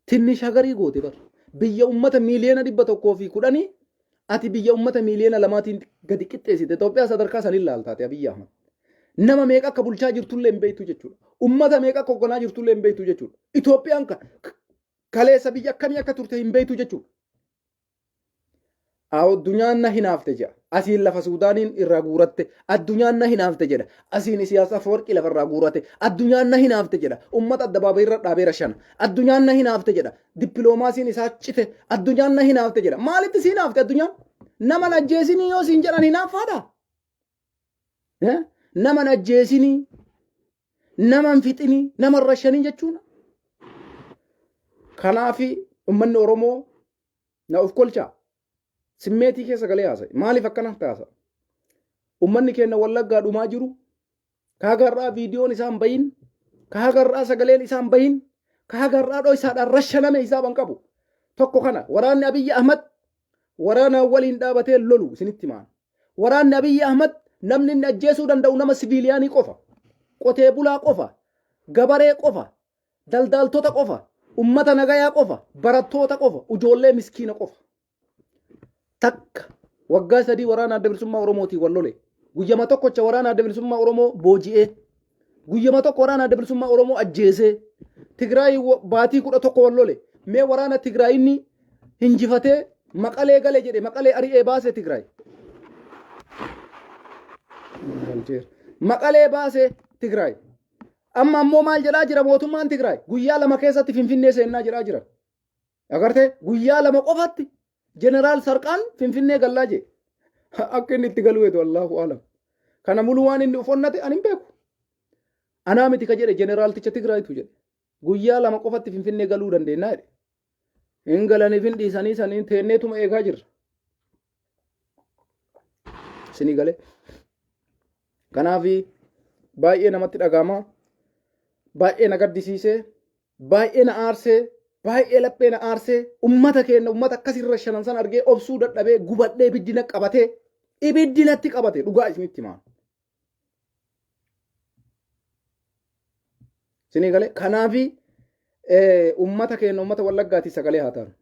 Tinnish hagarii goote bar. Biyya ummata miiliyoona 110 ati biyya ummata miiliyoona 2tiin gadi qixxeessite. Itoophiyaa sadarkaa saniin laaltaate Abiyyi Ahmad. Nama meeqa akka bulchaa jirtullee hin beektu jechuudha. Ummata meeqa akka hoogganaa jirtullee hin beektu jechuudha. Itoophiyaan kaleessa biyya akkamii akka turte hin beektu jechuudha. Addunyaan na hinaafte jedha. Asiin lafa Suudaaniin irraa guuratte. Addunyaan na hinaafte jedha. Asiin Isiyaas Afwarqii lafa irraa guurate. Addunyaan na hinaafte jedha. Uummata addabaabayii irra dhaabeera shana. Addunyaan na hinaafte jedha. Dippiloomaasiin isaa cite. Addunyaan na hinaafte jedha. Maalitti si hinaafte addunyaan? Nama na ajjeesinii yoo siin jedhan hinaaffaadha? Nama na ajjeesinii, nama hin fixinii, nama hin rashanii jechuudha. Kanaafi uummanni Oromoo Na of kolchaa. Simmeetii keessa galee haasa'e. Maaliif akkana taasa? Uummanni keenya Wallaggaa dhumaa jiru. Ka haga har'aa viidiyoon isaa hin bahin. Ka haga har'aa sagaleen isaa hin bahin. Ka haga har'aa dhoysaadhaan rashaname hisaaba hin qabu. Tokko kana waraanni Abiyyi Ahmad waraana waliin dhaabatee lolu isinitti himaan. Waraanni Abiyyi Ahmad namni inni ajjeesuu danda'u nama siviiliyaanii qofa. Qotee bulaa qofa. Gabaree qofa. Daldaaltota qofa, ummata nagayaa qofa, barattoota qofa, ujoollee miskiina qofa. Takka waggaa 3 waraana adda bilisummaa Oromootiin wal lole. Guyyama tokkocha waraana adda bilisummaa Oromoo booji'ee. Guyyama tokko waraana adda bilisummaa Oromoo ajjeesee. Tigraay baatii 11 wal lole. Mee waraana Tigraay inni hinjifatee Maqalee gale jedhe Maqalee ari'ee baase Tigraay. Maqalee baase Tigraay. Amma ammoo maal jedhaa jira mootummaan Tigraay? Guyyaa 2 keessatti Finfinnee seennaa jedhaa jira. Agartee guyyaa 2 qofatti Jeneraal Sarqaan Finfinnee gallaa jee. Akka inni itti galuu eedu Allahu alam. Kana muluu waan inni of onnate ani hin beeku. Anaa miti ka jedhe jeneraalticha Tigraayitu jedhe. Guyyaa 2 qofatti Finfinnee galuu dandeennaa jedhe. Hin galaniif hin dhiisanii saniin teenneetuma eegaa jirra. Isinii galee. Kanaaf baay'ee namatti dhaga'ama. Baay'ee na gaddisiisee, baay'ee na aarsee, baay'ee laphee na aarsee, ummata keenya ummata akkasirra shanan san argee obsuu dadhabee gubadhee ibiddi na qabatee, ibiddi natti qabate dhugaa isinitti himaa. Isinii galee kanaafi ummata keenya ummata Wallaggaatii sagalee haa taanu.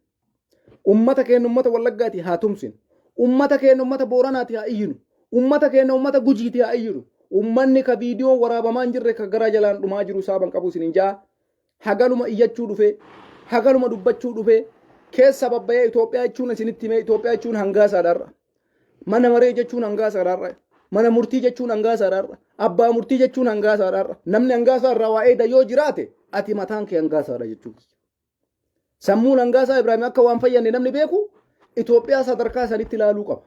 Ummata keenya ummata Wallaggaatii haa tumsinu. Ummata keenya ummata Booranaatii haa iyyinu. Ummata keenya ummata Gujiitii haa iyyinu. Ummanni ka viidiyoon waraabamaa hin jirre ka gara jalaan dhumaa jiru saaban qabu isiniin ja'a. Haganuma iyyachuu dhufee, haganuma dubbachuu dhufee, keessa babbayee Itoophiyaa jechuun isinitti himee Itoophiyaa jechuun hangaasaadha har'a. Mana maree jechuun hangaasaadha har'a. Mana murtii jechuun hangaasaadha har'a. Abbaa murtii jechuun hangaasaadha har'a. Namni hangaasaa irraa waa eeda yoo jiraate ati mataan kee hangaasaadha jechuudha. Sammuun hangaasaa Ibraahim akka waan fayyanne namni beeku Itoophiyaa sadarkaa sanitti ilaaluu qaba.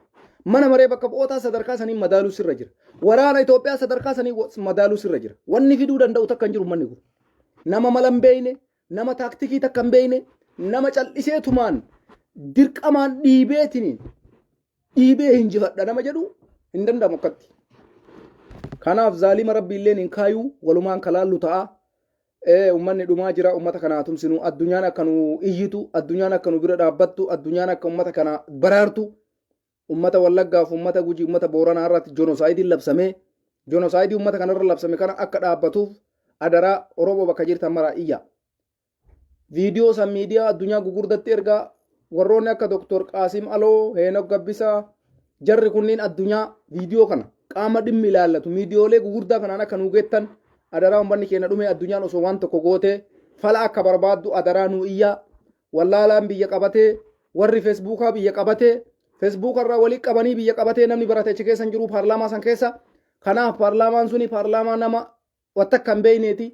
Mana maree bakka bu'ootaa sadarkaa saniin madaaluu sirra jira. Waraana Itoophiyaa sadarkaa sanii madaaluu sirra jira. Wanni fiduu danda'u takka hin jiru manni kun. Nama mala hin beekne, nama taaktikii takka hin beekne, nama cal'isee tumaan dirqamaan dhiibeetiniin dhiibee hinjifadha nama jedhu hin danda'amu akkatti. Kanaaf zaalima rabbi illeen hin kaayuu walumaan kalaallu ta'a. Ummanni dhumaa jira ummata kana haa tumsinu addunyaan akka nu iyyitu addunyaan akka nu bira dhaabbattu addunyaan akka ummata kana baraartu ummata Wallaggaaf ummata Gujii ummata Booranaa irratti jonosaayidiin labsamee jonosaayidii ummata kanarra labsame kana akka dhaabbatuuf adaraa Oromoo bakka jirtan maraa iyya. Viidiyoo san miidiyaa addunyaa gugurdatti ergaa warroonni akka Dr. Qaasim Aloo, Heenok Gabbisaa jarri kunniin addunyaa viidiyoo kana qaama dhimmi ilaallatu miidiyoolee gugurdaa kanaan akka nuu geettan adaraa uummanni keenya dhume addunyaan osoo waan tokko gootee fala akka barbaaddu adaraa nuu iyyaa wallaalaan biyya qabatee warri feesbuukaa biyya qabatee feesbuuka irraa walii qabanii biyya qabatee namni barate achi keessa hin jiru paarlaamaa san keessa kanaaf paarlaamaan suni paarlaamaa nama Wattakka hin beekneeti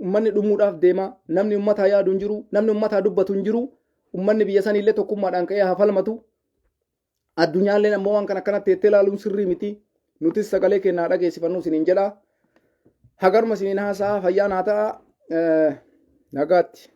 ummanni dhumuudhaaf deema. Namni ummataa yaadu hin jiru. Namni ummataa dubbatu hin jiru. Ummanni biyya saniillee tokkummaadhaan ka'ee haa falmatu. Addunyaalleen ammoo waan kana akkanatti teettee ilaaluun sirrii miti. Nutis sagalee keenya haa dhageessifannu isiniin jedha. Hagaruma isiniin haasa'a fayyaan haa ta'a. Nagaatti.